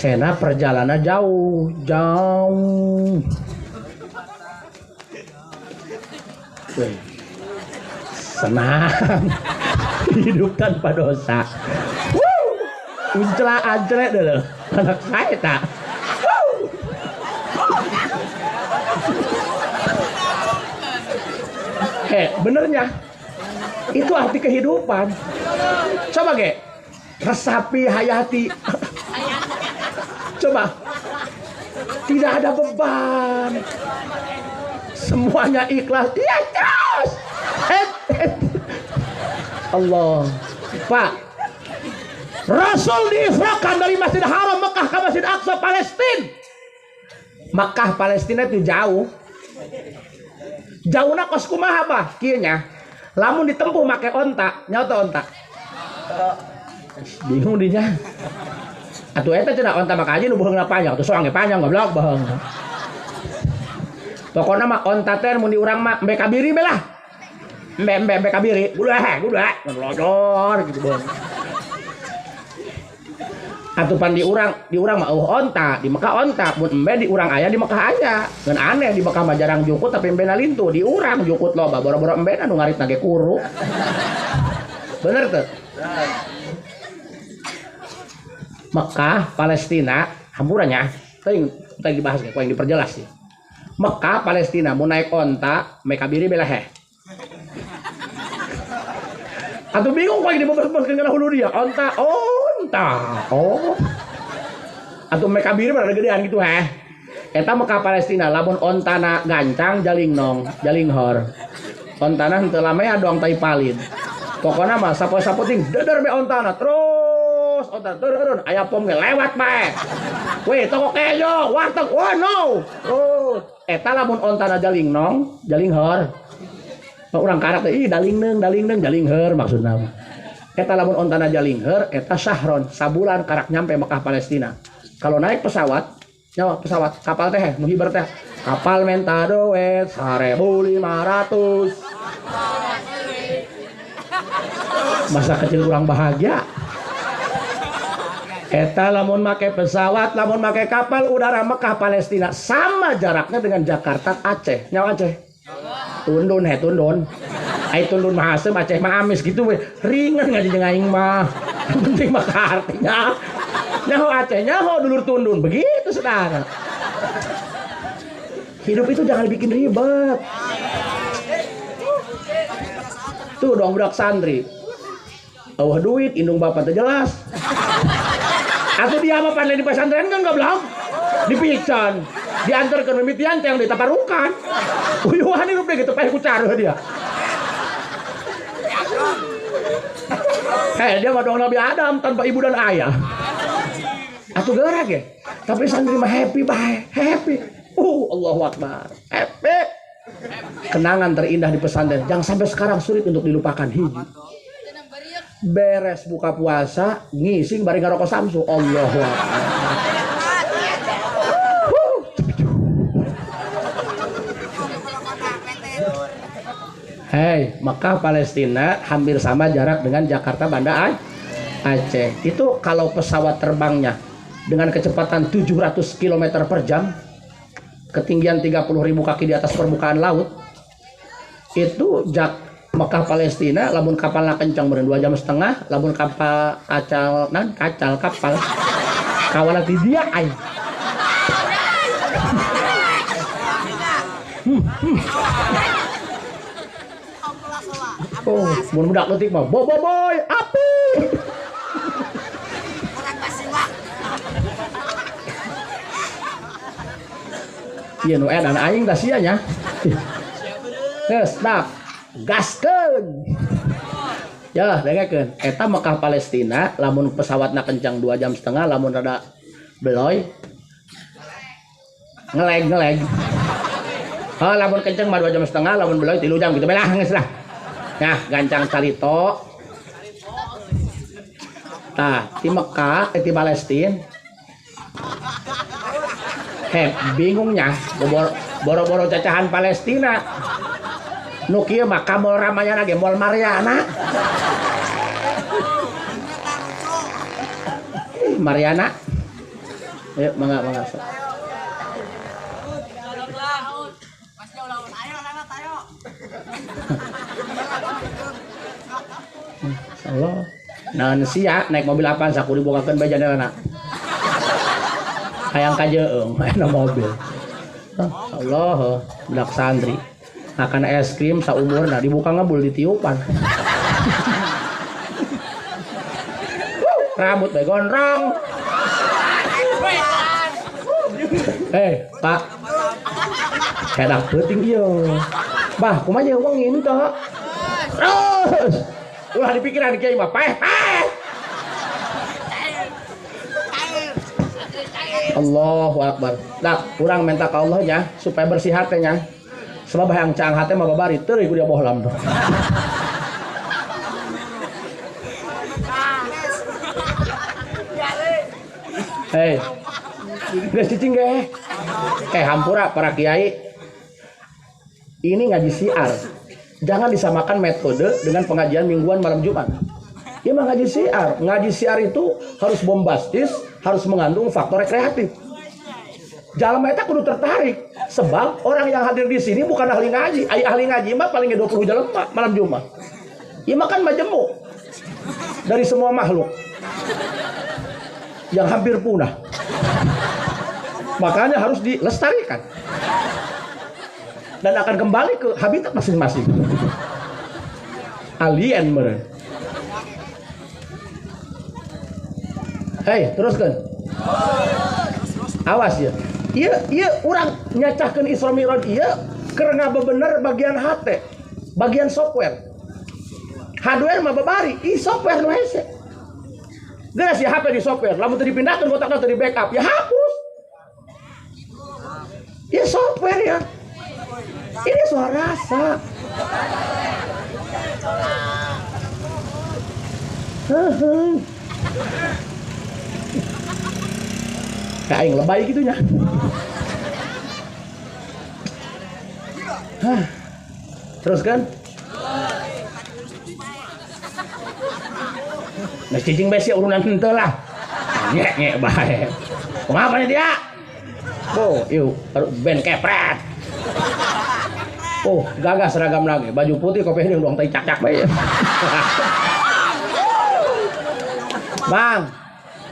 Cena perjalanan jauh, jauh. Weh. Senang hidup tanpa dosa. Wuh. Uncla ancle dulu. Anak saya tak. Hei, benernya itu arti kehidupan. Coba ge, resapi, hayati. Coba, tidak ada beban, semuanya ikhlas. Iya terus. Allah, Pak. Rasul diisrakan dari Masjid Haram Mekah ke Masjid Aqsa Palestina. Mekah Palestina itu jauh. Jauhna kos kumaha bah kieu nya. Lamun ditempuh make onta, nyaho onta. Bingung dinya. Atuh eta cenah onta maka aja nu beuheungna panjang, atuh soang ge panjang goblok beuheung. Pokona mah onta teh mun di urang mah embe kabiri be lah. Embe kabiri, udah ngelodor gitu beuheung. Atuh pan di urang mah eueuh onta, di Mekah onta, mun embe di urang aya di Mekah aya. Ngan aneh di Mekah mah jarang jukut tapi embe lintu, di urang jukut loba, boro-boro embe nu ngaritna ge kuru. Bener teu? Mekah, Palestina, hampurannya, teuing tadi dibahas ge, yang diperjelas sih. Mekah, Palestina mun naik onta, mereka biri beleheh. Atuh bingung kok dibebas-bebaskeun kana hulu dia, onta, onta. Oh. Atuh mereka biri pada gedean gitu heh. Eta Mekah Palestina lamun ontana gancang jaling nong, jaling hor. Ontana henteu lame dong tai palid. Pokona mah sapoe-sapoe deder be ontana terus onta turun aya pom ge lewat bae. Weh toko kejo warteg oh no. Terus eta lamun ontana jaling nong, jaling heur. Urang karak teh ih daling neung jaling heur maksudna mah. Eta lamun ontana jaling heur eta sahron sabulan karak nyampe Mekah Palestina. Kalau naik pesawat, nyawa pesawat kapal teh nu hiber teh. Kapal menta doet 1.500. Masa kecil kurang bahagia. Eta lamun make pesawat, lamun make kapal udara Mekah Palestina sama jaraknya dengan Jakarta Aceh. Nyawa Aceh. Tundun he tundun. Ai tundun mah asem Aceh mah amis gitu we. Ringan ngaji jeung aing mah. Penting mah artinya. Nyaho Aceh, nyaho dulur tundun. Begitu saudara. Hidup itu jangan bikin ribet. Tuh dong budak santri. Eueuh duit, indung bapak teh jelas. Atuh dia mah pandai di pesantren kan goblok. Dipican, diantar ke mimitian teh yang ditaparukan. Uyuhan hidup deh gitu paeh ku cara dia. Dia mah dong Nabi Adam tanpa ibu dan ayah. Atuh gerak ya. Tapi santri mah happy bae, happy. Allahu Akbar. Happy. Kenangan terindah di pesantren yang sampai sekarang sulit untuk dilupakan. Hiji. Beres buka puasa ngising bari ngarokok Samsu. Allahu Akbar. Hei, Mekah Palestina hampir sama jarak dengan Jakarta Banda Aceh. Itu kalau pesawat terbangnya dengan kecepatan 700 km per jam, ketinggian 30.000 kaki di atas permukaan laut, itu Mekah Palestina lamun kapalna kencang meureun 2,5 jam, lamun kapal kacal nan kacal kapal kawalan di dia aing. Oh, mun budak leutik mah bo bo boy api. Urang basiwak. Ieu nu edan aing da sia nya. Geus dak gaskeun. Ya, dengekeun. Eta Mekah Palestina lamun pesawatna kencang 2,5 jam, lamun rada beloy ngeleg-ngeleg. Oh, lamun kencang mah 2,5 jam, lamun beloy 3 jam gitu belah geus lah. Nah, gancang carito. Tah, di Mekah, di Palestina. Heh, bingungnya boro-boro cacahan Palestina. Nu kieu mah ka Mall Ramayana ge Mall Mariana. Mariana. Ayo mangga mangga. Allah. Naon sia naik mobil apaan saku dibukakeun bae jandelana. Hayang kajeung aya mobil. Allah, budak santri. Makan es krim saumurna dibuka ngebul ditiupan. Rambut bae gondrong. Pak. Hedak peuting ieu. Bah, kumaha jeung wengi henteu? Terus. Ulah dipikiran kiai mah paeh paeh. Allahu Akbar. Nah, kurang minta ke Allah nya supaya bersih hatenya. Sebab hayang caang hate mah babari teuing ku dia bohlam tuh. Hei. Geus cicing ge. Hampura para kiai. Ini ngaji siar. Jangan disamakan metode dengan pengajian mingguan malam Jumat. Ya mah ngaji siar. Ngaji siar itu harus bombastis, harus mengandung faktor rekreatif. Jalma eta kudu tertarik. Sebab orang yang hadir di sini bukan ahli ngaji. Ai ahli ngaji mah paling 20 jalma malam Jumat. Ya mah kan majemuk dari semua makhluk yang hampir punah. Makanya harus dilestarikan. Dan akan kembali ke habitat masing-masing. Alien meren. Hei, teruskan. Awas ya. Iya, iya, urang nyacahkeun Isra Mi'raj ieu keur ngabebener bagian hate. Bagian software. Hardware mah babari, ih software nu hese. Geus ya HP di software, lamun teu dipindahkeun kotakna teu di backup, ya hapus. Ya software ya. Ini soal rasa. Kayak aing lebay gitu nya. Hah. Terus kan? Nah cicing besi urunan henteu lah. Nyek nyek bae. Kumaha panitia? Oh, yuk ben kepret. Oh, gagah seragam lagi, baju putih kopi hidung doang tai cak-cak bae. Bang,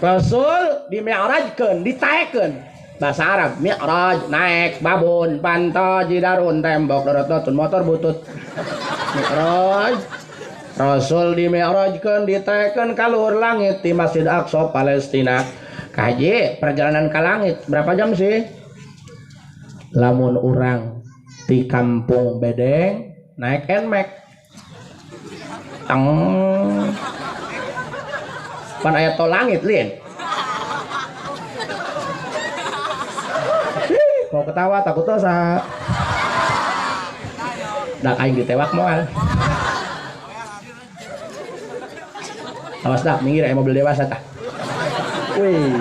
Rasul dimi'rajkeun, ditaekeun. Bahasa Arab, mi'raj, naik, babon, panto, jidarun, tembok, dorot-dotun, motor butut. Mi'raj. Rasul dimi'rajkeun, ditaekeun ka luhur langit di Masjid Aqsa Palestina. Kaji, perjalanan ke langit berapa jam sih? Lamun urang di kampung Bedeng naik Nmax. Teng. Pan aya tol langit lin. Mau ketawa takut dosa. Dak aing ditewak moal. Awas dak minggir aya mobil dewasa tah. Wih.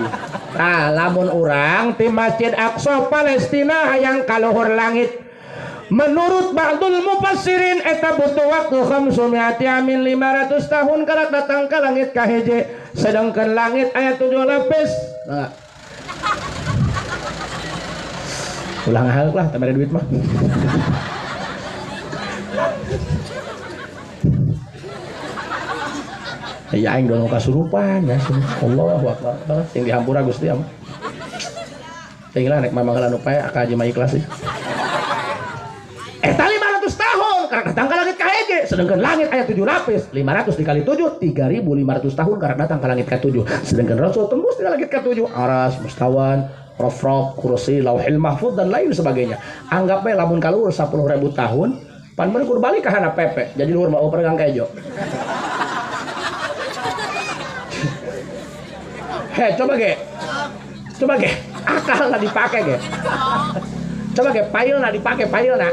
Tah lamun urang ti Masjid Aqsa Palestina hayang ka luhur langit. Menurut ba'dul mufassirin eta butuh waktu khamsumi'ati amin 500 tahun karak datang ke langit kaheje, sedangkan langit ayat 7 lapis. Nah. Ulah ngahaluk lah, tambah duit mah. Ya aing doang kasurupan ya. Allahu akbar. Sing dihampura Gusti am. Teuing lah rek mamang anu pae ka haji mah ikhlas sih. Eta 500 tahun karek datang ke langit kaheje, sedangkan langit ayat 7 lapis, 500 dikali 7 3500 tahun karek datang ke langit ke-7. Sedangkan Rasul tembus di langit ke-7, aras, mustawan, rofrof, kursi, lauhil mahfud dan lain sebagainya. Anggap bae lamun kaluhur 10.000 tahun, pan bener kudu balik ka handap pepe, jadi luhur mah peregang kejo. Heh, coba ge. Coba ge, akal lah dipake ge. Coba ge pailna dipake pailna.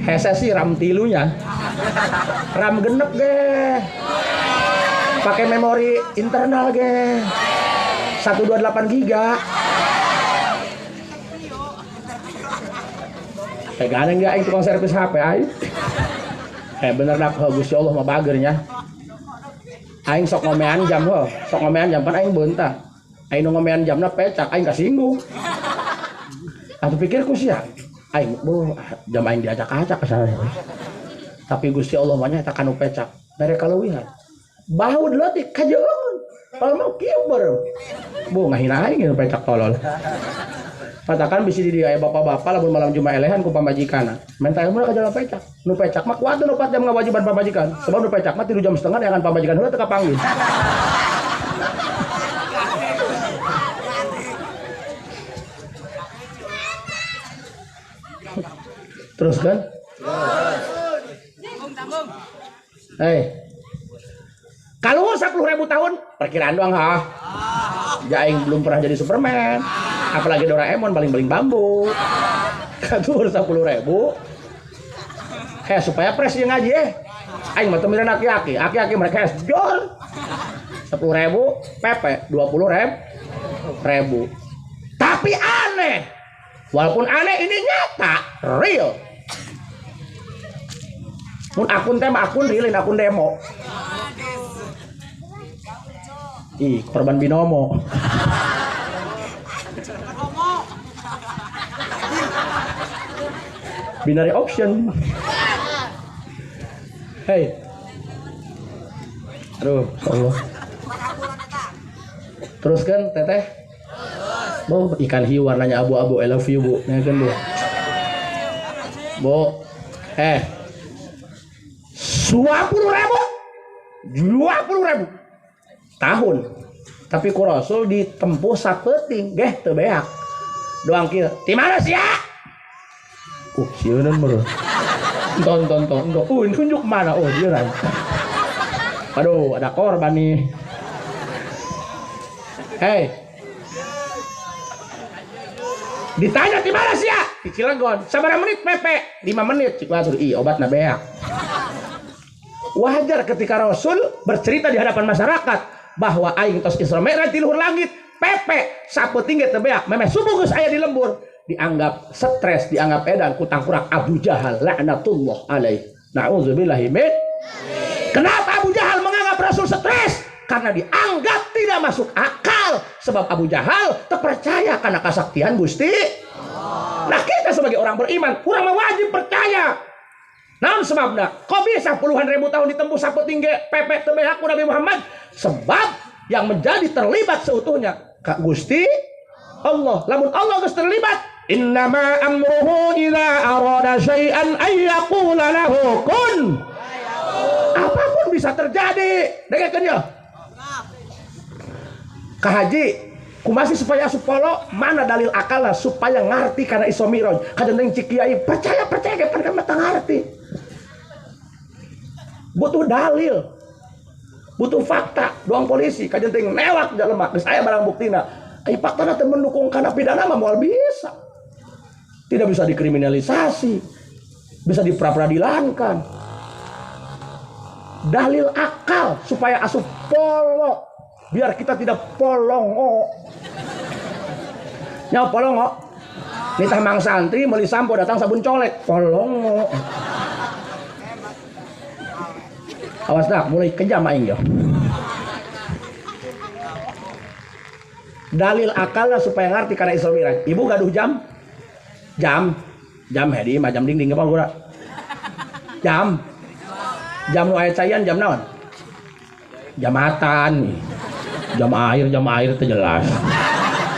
Hese sih RAM tilunya. RAM genep ge. Pakai memori internal ge. 128 giga. Gandeng gak aing tukang servis HP aing. Bener dak Gusti Allah mah bagernya. Aing sok ngomean jam heuh, sok ngomean jam pan aing beunta. Aing nu ngomean jamna pecak aing kasinggung. Atuh pikirku sia, aing boh jam aing diacak-acak ka sana. Tapi Gusti Allah mah nya eta kanu pecak, mere kaleuwihan. Bahu leutik kajeungeun. Kalau mau kieu beureum. Boh ngahina aing nu pecak tolol. Katakan bisi di dieu aya bapak-bapak lamun malam Jumat elehan ku pamajikanna. Menta ilmu ka jalan pecak. Nu pecak mah kuat nu 4 jam ngawajiban pamajikan. Sebab nu pecak mah 3 jam setengah neangan pamajikan heula teu kapanggih. Terus kan? Hei. Kalau 10.000 tahun perkiraan doang ha. Ya aing belum pernah jadi Superman. Apalagi Doraemon baling-baling bambu. Katur 10.000. Heh supaya pres yang ngaji Aing mah teu miran aki-aki. Aki-aki mereka es jor. 10.000 PP 20.000. Tapi aneh. Walaupun aneh ini nyata, real. Mun akun teh mah akun real, akun demo. Ih, korban binomo. Binary option. Hey. Aduh, Allah. Terus kan teteh? Bu, ikan hiu warnanya abu-abu. I love you, Bu. Nih kan, Bu. Bu. 20.000. 20.000 tahun. Tapi ku Rasul ditempuh sapeuting geh teu beak. Doang kieu. Di mana sia? Sieuneun meureun. Tonton tonton. Tunjuk mana? Oh, dia lah. Aduh, ada korban nih. Hei. Ditanya di mana sih ya? Di Cilegon. Sabaraha menit PP? 5 menit. Cik Basur, ih obatna beak. Wajar ketika Rasul bercerita di hadapan masyarakat bahwa aing tos Isra Mi'raj di luhur langit, PP sapeting ge teu beak, memeh subuh geus aya di lembur, dianggap stres, dianggap edan ku tangkurak Abu Jahal laknatullah alaih. Na'udzubillahi min. Kenapa Abu Jahal menganggap Rasul stres? Karena dianggap tidak masuk akal. Sebab Abu Jahal terpercaya karena kasaktian Gusti. Nah kita sebagai orang beriman kurang wajib percaya. Naon sebabna? Kok bisa puluhan ribu tahun ditempuh sapeting ge PP teu beak ku Nabi Muhammad? Sebab yang menjadi terlibat seutuhnya Kak Gusti Allah. Lamun Allah geus terlibat, innama amruhu idza arada syai'an ay yaqula lahu kun. Apapun bisa terjadi. Dengekeun ya. Ka haji kumasi supaya asup polo, mana dalil akalna supaya ngarti karena Isra Mi'raj. Kadang cik kiai percaya percaya ge pan mata ngarti. Butuh dalil. Butuh fakta. Doang polisi kajenting newak jelema geus aya barang buktina. Ai faktana teu mendukung kana pidana mah moal bisa. Tidak bisa dikriminalisasi. Bisa dipraperadilankan. Dalil akal supaya asup polo, biar kita tidak polongo. Nyawa polongo. Nitah mang santri meuli sampo datang sabun colek, polongo. Awas dah, mulai kejam aing yo. Dalil akalnya supaya ngerti karena Isra Mi'raj. Ibu gaduh jam? Jam. Jam hedi mah jam dinding apa gura? Jam. Jam nu aya caian jam naon? Jamatan. Jam air teu jelas.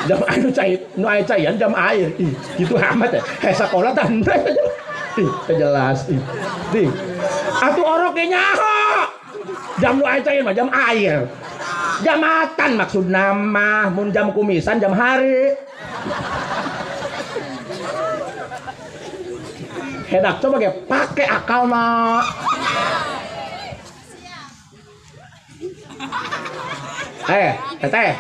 Jam air nu cai, nu aya caian jam air. Ih, gitu amat ya. Heh sakola tah henteu jelas. Ih, teu jelas. Ih. Dih. Atuh orok ge nyaho. Jam nu aya caian mah jam air. Jamatan maksud nama, mun jam kumisan jam hari. Hedak coba ge pake akal mah. Teteh.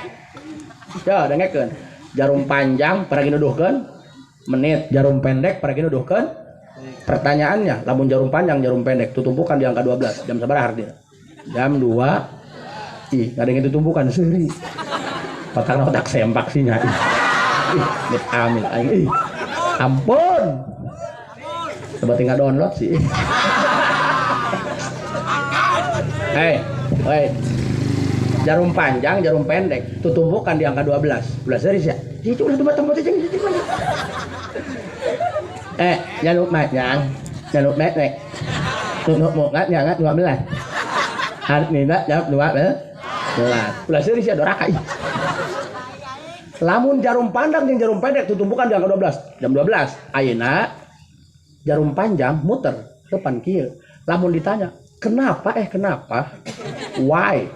Yo dengekeun. Jarum panjang paragi nuduhkeun menit, jarum pendek paragi nuduhkeun. Pertanyaannya, lamun jarum panjang, jarum pendek tutumpukan di angka 12, jam sabaraha artinya? Jam 2. Ih, ada yang ditumpukan seuri. Otak otak sempak sih nya. Ih, mit amin aing. Ih. Ampun. Coba tinggal download sih. Hei, hei. Jarum panjang, jarum pendek, tutumpukan di angka 12. Belas dari sih. Itu ulah tempat jeung mana. Jarum panjang, jarum pendek. Tutup muka jangan 12. Artinya jam 12. Belas dari sih doraka. Lamun jarum panjang jeung jarum pendek tutumpukan di angka 12. Jam 12. Ayeuna jarum panjang muter depan kieu. Lamun ditanya, "Kenapa? Kenapa? Why?"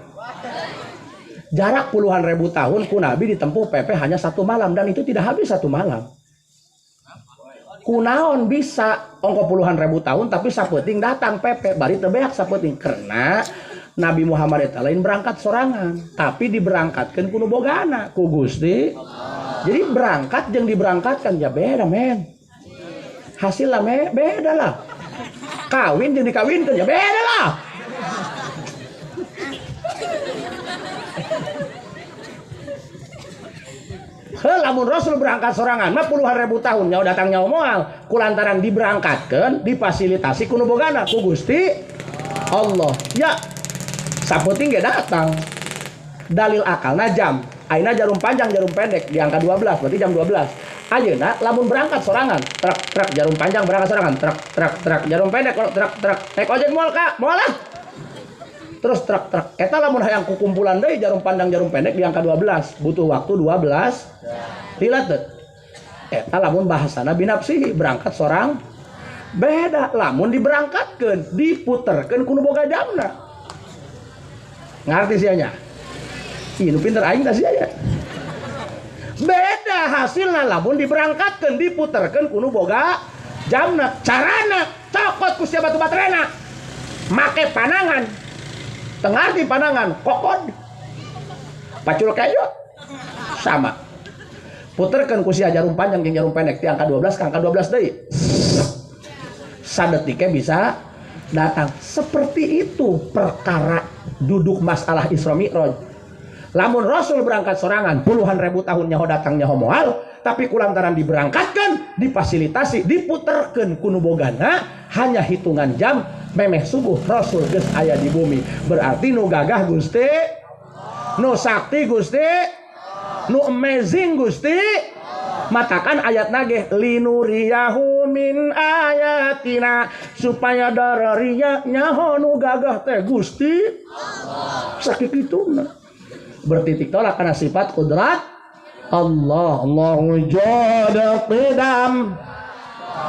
Jarak puluhan ribu tahun ku Nabi ditempuh PP hanya 1 malam dan itu tidak habis 1 malam. Kunaon bisa ongko puluhan ribu tahun tapi sapeuting datang PP bari teu beak sapeuting karena Nabi Muhammad eta lain berangkat sorangan tapi diberangkatkeun ku nu bogana ku Gusti. Jadi berangkat jeung diberangkatkan ya beda men. Hasilnya beda lah. Kawin jeung dikawinkeun ya beda lah. Heuh lamun Rasul berangkat sorangan mah puluhan ribu tahun nyawa datang nyawa moal kulantaran diberangkatkeun difasilitasi ku nu bogana ku Gusti Allah. Ya saputing ge datang. Dalil akalna jam. Ayeuna jarum panjang jarum pendek di angka 12 berarti jam 12. Ayeuna lamun berangkat sorangan truk truk jarum panjang berangkat sorangan truk truk truk jarum pendek truk truk naik ojek moal ka moal lah. Terus truk truk eta lamun hayang kukumpulan deui jarum panjang jarum pendek di angka 12 butuh waktu 12 lila teu eta lamun bahasana binafsihi berangkat sorang beda lamun diberangkatkeun diputerkeun ku nu boga jamna ngarti sia nya. Ih nu pinter aing tah sia nya. Beda hasilna lamun diberangkatkeun diputerkeun ku nu boga jamna carana cok Dicokot ku sia batu baterena. Make panangan. Tengarti panangan kokod. Pacul kejo. Sama. Puterkeun ku sia jarum panjang jeung jarum pendek ti angka 12 ka angka 12 deui. Sadetiknya bisa datang. Seperti itu perkara duduk masalah Isra Mi'raj. Lamun Rasul berangkat sorangan puluhan ribu tahun nyaho datang nyaho moal, tapi kulantaran diberangkatkan, difasilitasi, diputerkeun ku nu bogana, hanya hitungan jam memeh subuh Rasul geus aya di bumi. Berarti nu gagah Gusti, nu sakti Gusti, nu amazing Gusti. Matakan ayat nage linuriyahu min ayatina, supaya dararia nyaho nu gagah teh Gusti Allah. Sakituna bertitik tolak karena sifat kudrat Allah. Allahu jada qidam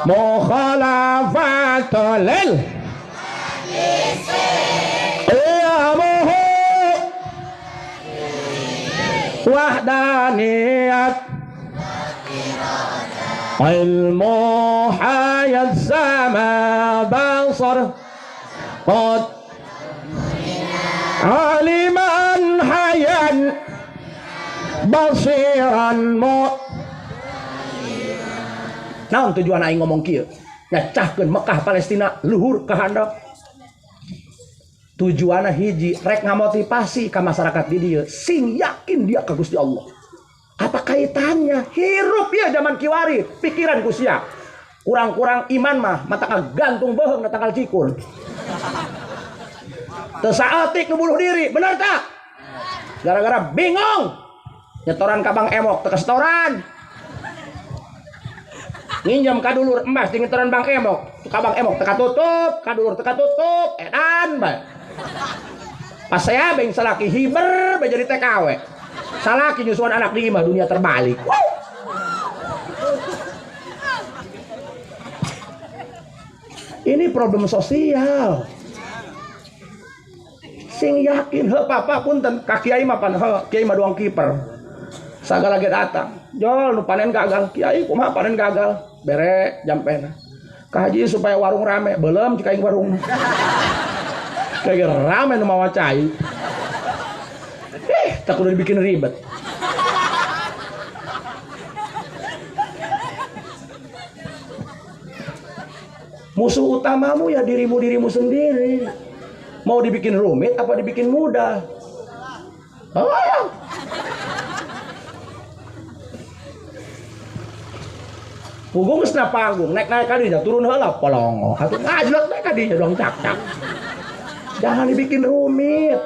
mukhalafatul lil qiyamuhu wahdaniyat ilmu hayat sama basar qad aliman hayan basiran mo. Naon tujuan aing ngomong kieu? Nyacahkeun Mekah Palestina luhur ka handap. Tujuanna hiji, rek ngamotivasi ka masyarakat di dieu sing yakin dia ka Gusti Allah. Apa kaitannya? Hirup ya zaman kiwari, pikiran ku sia. Kurang-kurang iman mah mata gantung beuheung na tangkal cikur. Teu saeutik nu bunuh diri, bener tak? Gara-gara bingung. Nyetoran ka Bang Emok, teu kasetoran. Nginjem ka dulur emas di nyetoran Bang Emok, ka Bang Emok teu katutup, ka dulur teu katutup, edan bae. Pas saya beng salaki hiber bae jadi TKW. Salaki nyusuan anak di imah, dunia terbalik. Wow. Ini problem sosial. Sing yakin heuh papa punten ka kiai mah pan heuh kiai mah doang kiper. Sagala ge datang. Jol nu panen gagal, kiai kumaha panen gagal? Bere jampena. Ka haji supaya warung rame, beuleum cik aing warung. Kayak rame nu mawa cai. Tak udah dibikin ribet. Musuh utamamu ya dirimu sendiri. Mau dibikin rumit apa dibikin mudah? Oh, ya. Punggung geus na panggung, naik-naik kadinya turun heula polongo. Atuh ngajlot naik kadinya dong cak-cak. Jangan dibikin rumit.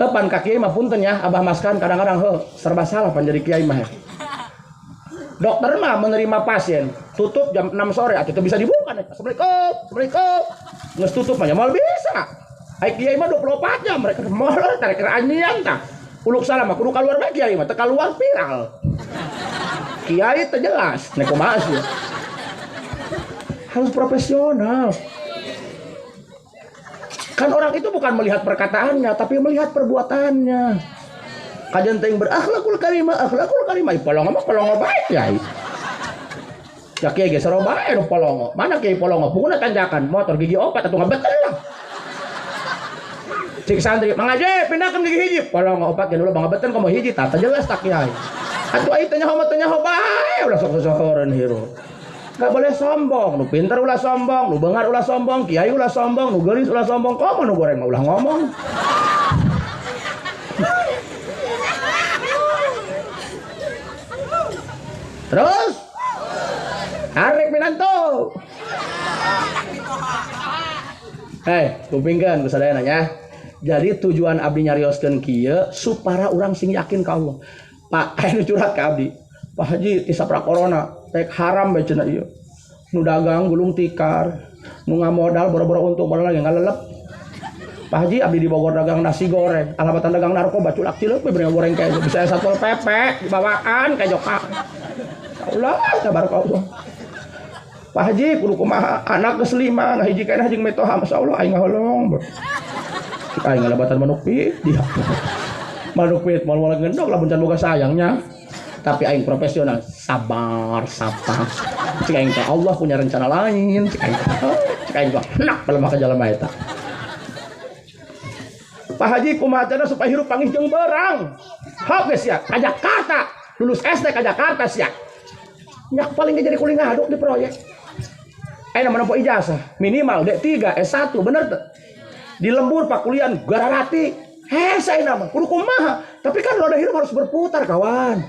Pan ka kiai mah punten ya, Abah Maskan kadang-kadang heuh serba salah pan jadi kiai mah. Dokter mah menerima pasien, tutup jam 6 sore atuh teu bisa dibuka. Assalamualaikum, Assalamualaikum. Geus tutup mah moal bisa. Ai kiai mah 24 jam mereka moal tarik anyian tah. Uluk salah mah kudu kaluar bae kiai mah teu kaluar viral. Kiai teu jelas, nek kumaha sih. Harus profesional. Kan orang itu bukan melihat perkataannya, tapi melihat perbuatannya. Kajian teuing berakhlakul karimah, akhlakul karimah. Polongo mah polongo bae kiai. Ya kiai ge saro bae nu polongo. Mana kiai polongo? Punguna tanjakan, motor gigi opat atuh ngabetel lah. Cik santri, Mang Haji pindahkeun gigi hiji. Polongo opat ge ulah bangabeten komo hiji tah jelas tak kiai. Atuh ai teh nyaho mah teu nyaho bae ulah sok sosohoreun hirup. Gak boleh sombong, nu pinter ulah sombong, nu bengar ulah sombong, kiai ulah sombong, nu geulis ulah sombong, komo nu goreng mah ulah ngomong. Terus arek minantu. Hei, kupingkeun ku sadayana nya. Jadi tujuan abdi nyarioskeun kieu supaya urang sing yakin ka Allah. Pak, aya nu curhat ka abdi. Pak Haji ti sapra corona rek haram bae cenah ieu. Nu dagang gulung tikar, nu ngamodal boro-boro untung modal lagi ngalelep. Pak Haji abdi di Bogor dagang nasi goreng, alabatan dagang narkoba culak cileuk we goreng kayak bisa Satpol PP dibawaan ka joka. Allah tabarakallah. Pak Haji kudu kumaha anak geus 5 ngahiji keneh jeung mitoha masyaallah aing ngaholong. Aing ngalebatan manuk pit dia. Manuk pit moal-moal gendong lamun can boga sayangnya. Tapi aing profesional, sabar, sabar. Cik aing teh Allah punya rencana lain, cik aing teh nak pelema ka jalma eta. Pak Haji kumaha cara supaya hirup panggih jeung beurang. Hok geus sia, ka Jakarta, lulus SD ka Jakarta sia. Nyak paling jadi kuli ngaduk di proyek. Ayeuna menempuh ijazah minimal D3, S1, bener teu? Di lembur pakulian gararati. Hese ayeuna mah kudu kumaha? Tapi kan roda hirup harus berputar, kawan.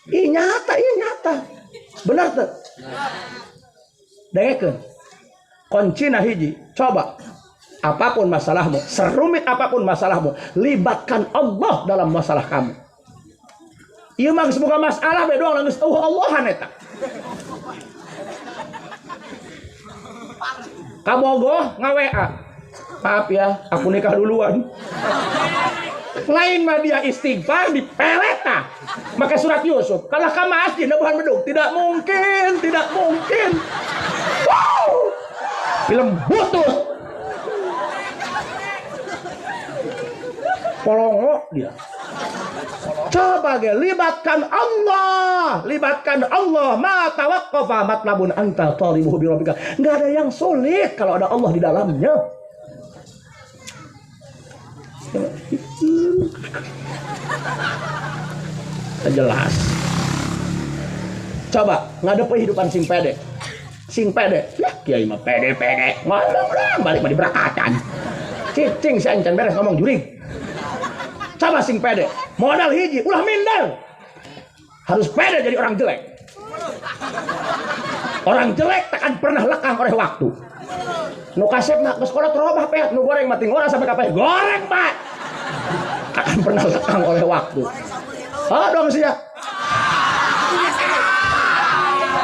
Ih nyata, ih nyata. Bener teu? Dengekeun. Kuncina hiji, coba apapun masalahmu, serumit apapun masalahmu, libatkan Allah dalam masalah kamu. Ieu mah geus boga masalah bae doang geus eueuh Allahan eta. Kabogoh nga-WA. Maaf ya, aku nikah duluan. Lain mah dia istighfar dipelet tah. Make surat Yusuf. Kalah ka masjid nebuhan bedug. Tidak mungkin, tidak mungkin. Wow! Film butut. Polongo dia. Coba ge libatkan Allah, libatkan Allah. Ma tawaqqafa matlabun anta talibuhu bi rabbika. Enggak ada yang sulit kalau ada Allah di dalamnya. Jelas. Coba ngadep kehidupan sing pede. Sing pede. Lah kiai mah pede-pede. Ngomong lah balik mah diberakatan. Cicing si ancan beres ngomong jurig. Coba sing pede. Modal hiji, ulah minder. Harus pede jadi orang jelek. Orang jelek takkan pernah lekang oleh waktu. Nu kasep mah ke sekolah terobah peat, nu goreng mati ngora sampai kapeh goreng, Pak. Takkan pernah lekang oleh waktu. Oh, dong sia.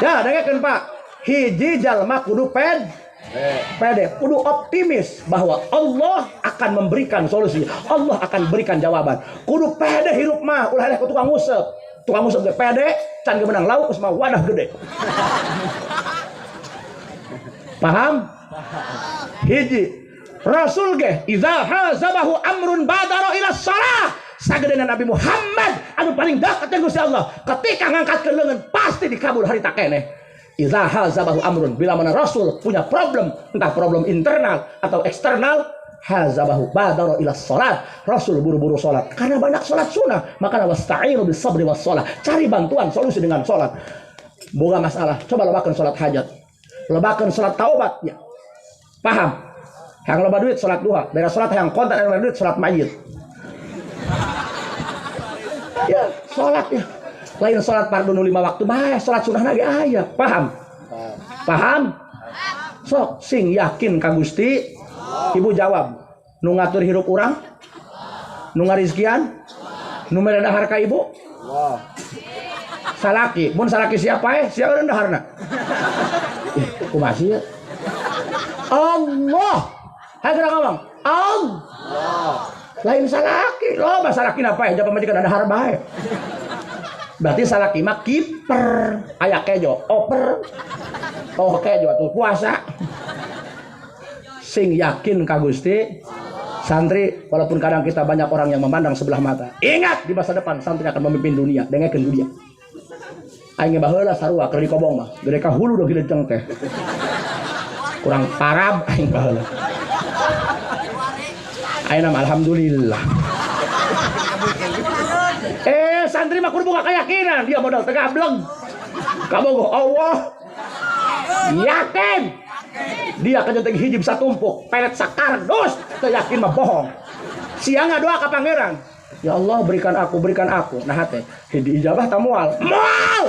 Ya, dengekeun Pak. Hiji jalma kudu pede, kudu optimis bahwa Allah akan memberikan solusi, Allah akan berikan jawaban. Kudu pede hirup mah, ulah eleh ku tukang nguseup. Tukang nguseup ge pede, can ge menang lauk geus mah wadah gede. Paham? Hiji, Rasul ge iza hazabahu amrun badara ila shalah. Sagedena Nabi Muhammad anu paling dekat jeung Gusti Allah, ketika ngangkatkeun leungeun pasti dikabul harita keneh. Iza hazabahu amrun, bila mana Rasul punya problem, entah problem internal atau eksternal, hazabahu badara ila salat. Rasul buru-buru salat karena banyak salat sunnah. Maka wasta'inu bis sabri was salat. Cari bantuan solusi dengan salat. Boga masalah, coba lobakeun salat hajat. Lobakeun salat taubat ya. Paham? Yang loba duit salat duha, beres salat yang kontak yang loba duit salat mayit. Ya, salat ya. Lain salat fardu nu 5 waktu bae, salat sunah ge aya. Paham? Paham? Sok sing yakin ka Gusti. Ibu jawab, nu ngatur hirup urang? Nu ngarizkian? Nu mere dahar ka ibu? Salaki, mun salaki siapa eh? Siapa daharna? Kumaha sih? Allah. Hayo geura ngomong. Allah. Lain salaki, loba salaki napa ya? Jaba pamajikan dahar bae. Berarti salaki mah kiper, aya kejo, oper. Oh kejo atuh puasa. Sing yakin ka Gusti. Santri, walaupun kadang kita banyak orang yang memandang sebelah mata. Ingat di masa depan santri akan memimpin dunia, dengekeun dunia. Aing ge baheula sarua keur dikobong mah, gede ka hulu do gilenceng teh. Kurang parab aing baheula. Ayeuna mah alhamdulillah. Santri mah kudu boga keyakinan, dia modal tegableng. Kabogoh Allah. Yakin. Dia kejenteng hiji bisa tumpuk, pelet sakardus, teu yakin mah bohong. Siang ngadoa ka pangeran. Ya Allah berikan aku, berikan aku. Nah teh diijabah ta moal. Moal.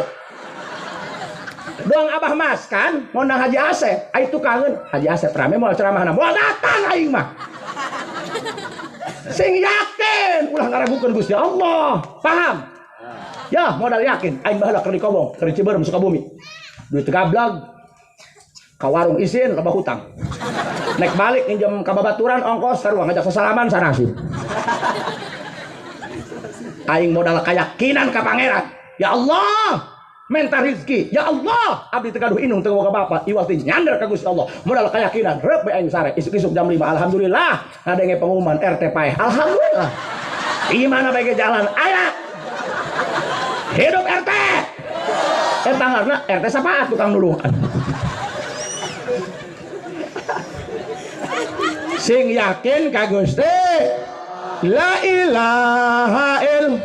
Doang Abah Mas kan ngondang Haji Asep, ai tukangeun Haji Asep rame moal ceramahna. Moal datang aing mah. Sing yakin ulah ngaragukeun Gusti Allah. Paham? Ya, modal yakin aing baheula keur dikobong, keur Ciberem Sukabumi. Duit gablag. Ka warung isin loba hutang. Nek balik minjem ka babaturan ongkos sarua ngajak sasalaman sarasib. Aing modal keyakinan ka pangeran. Ya Allah, minta rezeki. Ya Allah, abdi teu gaduh indung teu boga bapa, iwal teh nyander ka Gusti Allah. Modal keyakinan, reup bae aing sare. Isuk-isuk jam 5 alhamdulillah ngadenge pengumuman RT paeh. Alhamdulillah. Imana bae ge jalan aya. Hidup RT. Eta ngaranna RT sapaat tukang nuduhan. Sing yakin ka Gusti. La ilaha illallah.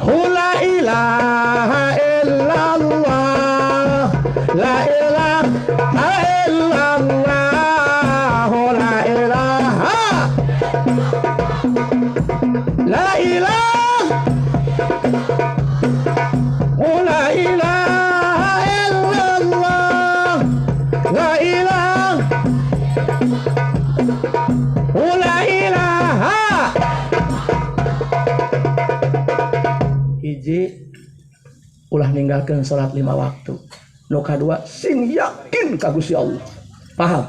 La ilaha illallah. La ilaha illallah. La ilaha. La ilaha. La ilaha illallah. La ilaha. La ilaha. Hiji ulah ninggalkeun salat 5 waktu. Nu kadua sing yakin ka Gusti Allah. Paham?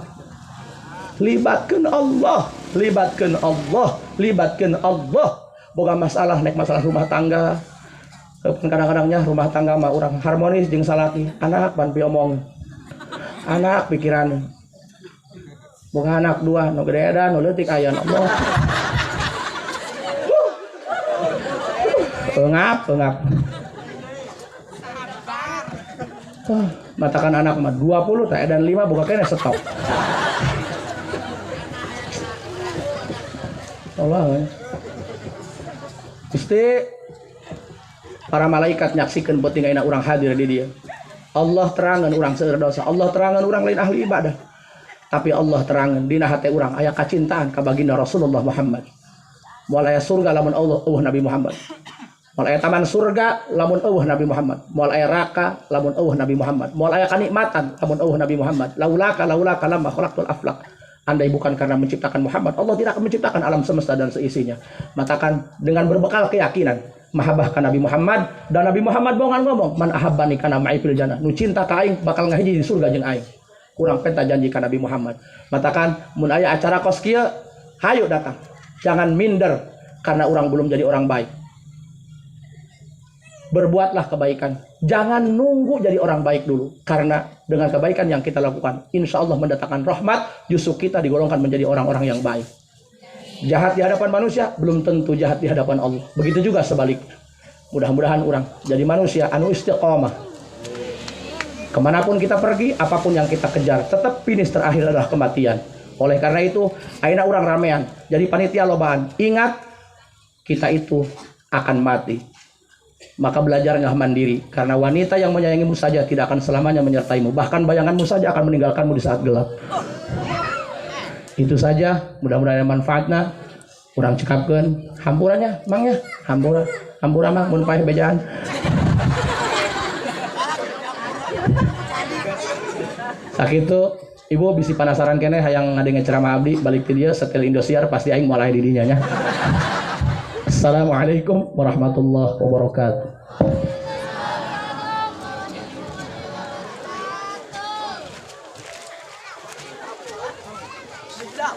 Libatkeun Allah, libatkeun Allah, libatkeun Allah. Boga masalah nek masalah rumah tangga. Kadang-kadangnya rumah tangga mah urang harmonis jeung salaki, anak pan piomong. Anak pikiran. Boga anak dua, nu gede edan, nu leutik aya Allah. Engap, engap. Matakan anak mah 20 tak edan 5 boga kene stop. Allah. Gusti para malaikat nyaksikeun penting ayeuna urang hadir di dieu. Allah terangan urang seueur dosa, Allah terangan urang lain ahli ibadah. Tapi Allah terangan dina hate urang aya kacintaan ka baginda Rasulullah Muhammad. Moal aya surga lamun Allah eueuh Nabi Muhammad. Moal aya taman surga lamun eueuh Nabi Muhammad. Moal aya neraka lamun eueuh Nabi Muhammad. Moal aya kanikmatan lamun eueuh Nabi Muhammad. Laulaka laulaka lamma khalaqtul aflaq. Andai bukan karena menciptakan Muhammad, Allah tidak akan menciptakan alam semesta dan seisinya. Matakan dengan berbekal keyakinan mahabbah ka Nabi Muhammad, dan Nabi Muhammad bongan ngomong, man ahabbani kana ma'i fil jannah. Nu cinta ka aing bakal ngahiji di surga jeung aing. Kurang penta janji ka Nabi Muhammad. Matakan mun aya acara kos kieu, hayu datang. Jangan minder karena orang belum jadi orang baik. Berbuatlah kebaikan. Jangan nunggu jadi orang baik dulu. Karena dengan kebaikan yang kita lakukan, insya Allah mendatangkan rahmat, justru kita digolongkan menjadi orang-orang yang baik. Jahat di hadapan manusia, belum tentu jahat di hadapan Allah. Begitu juga sebaliknya. Mudah-mudahan orang jadi manusia anu istiqomah. Kemanapun kita pergi, apapun yang kita kejar, tetap finish terakhir adalah kematian. Oleh karena itu, ayeuna urang ramean, jadi panitia lobaan. Ingat, kita itu akan mati. Maka belajarlah mandiri, karena wanita yang menyayangimu saja tidak akan selamanya menyertaimu. Bahkan bayanganmu saja akan meninggalkanmu di saat gelap. Itu saja, mudah-mudahan ada manfaatnya. Urang cekapkeun hampurannya, mang ya, hampura, hampura mah mun paeh bejaan. Sakitu, ibu bisi penasaran keneh hayang ngadenge ceramah abdi balik ti dieu setel Indosiar pasti aing moal aya di dinya nya. Assalamualaikum warahmatullahi wabarakatuh. Tidak.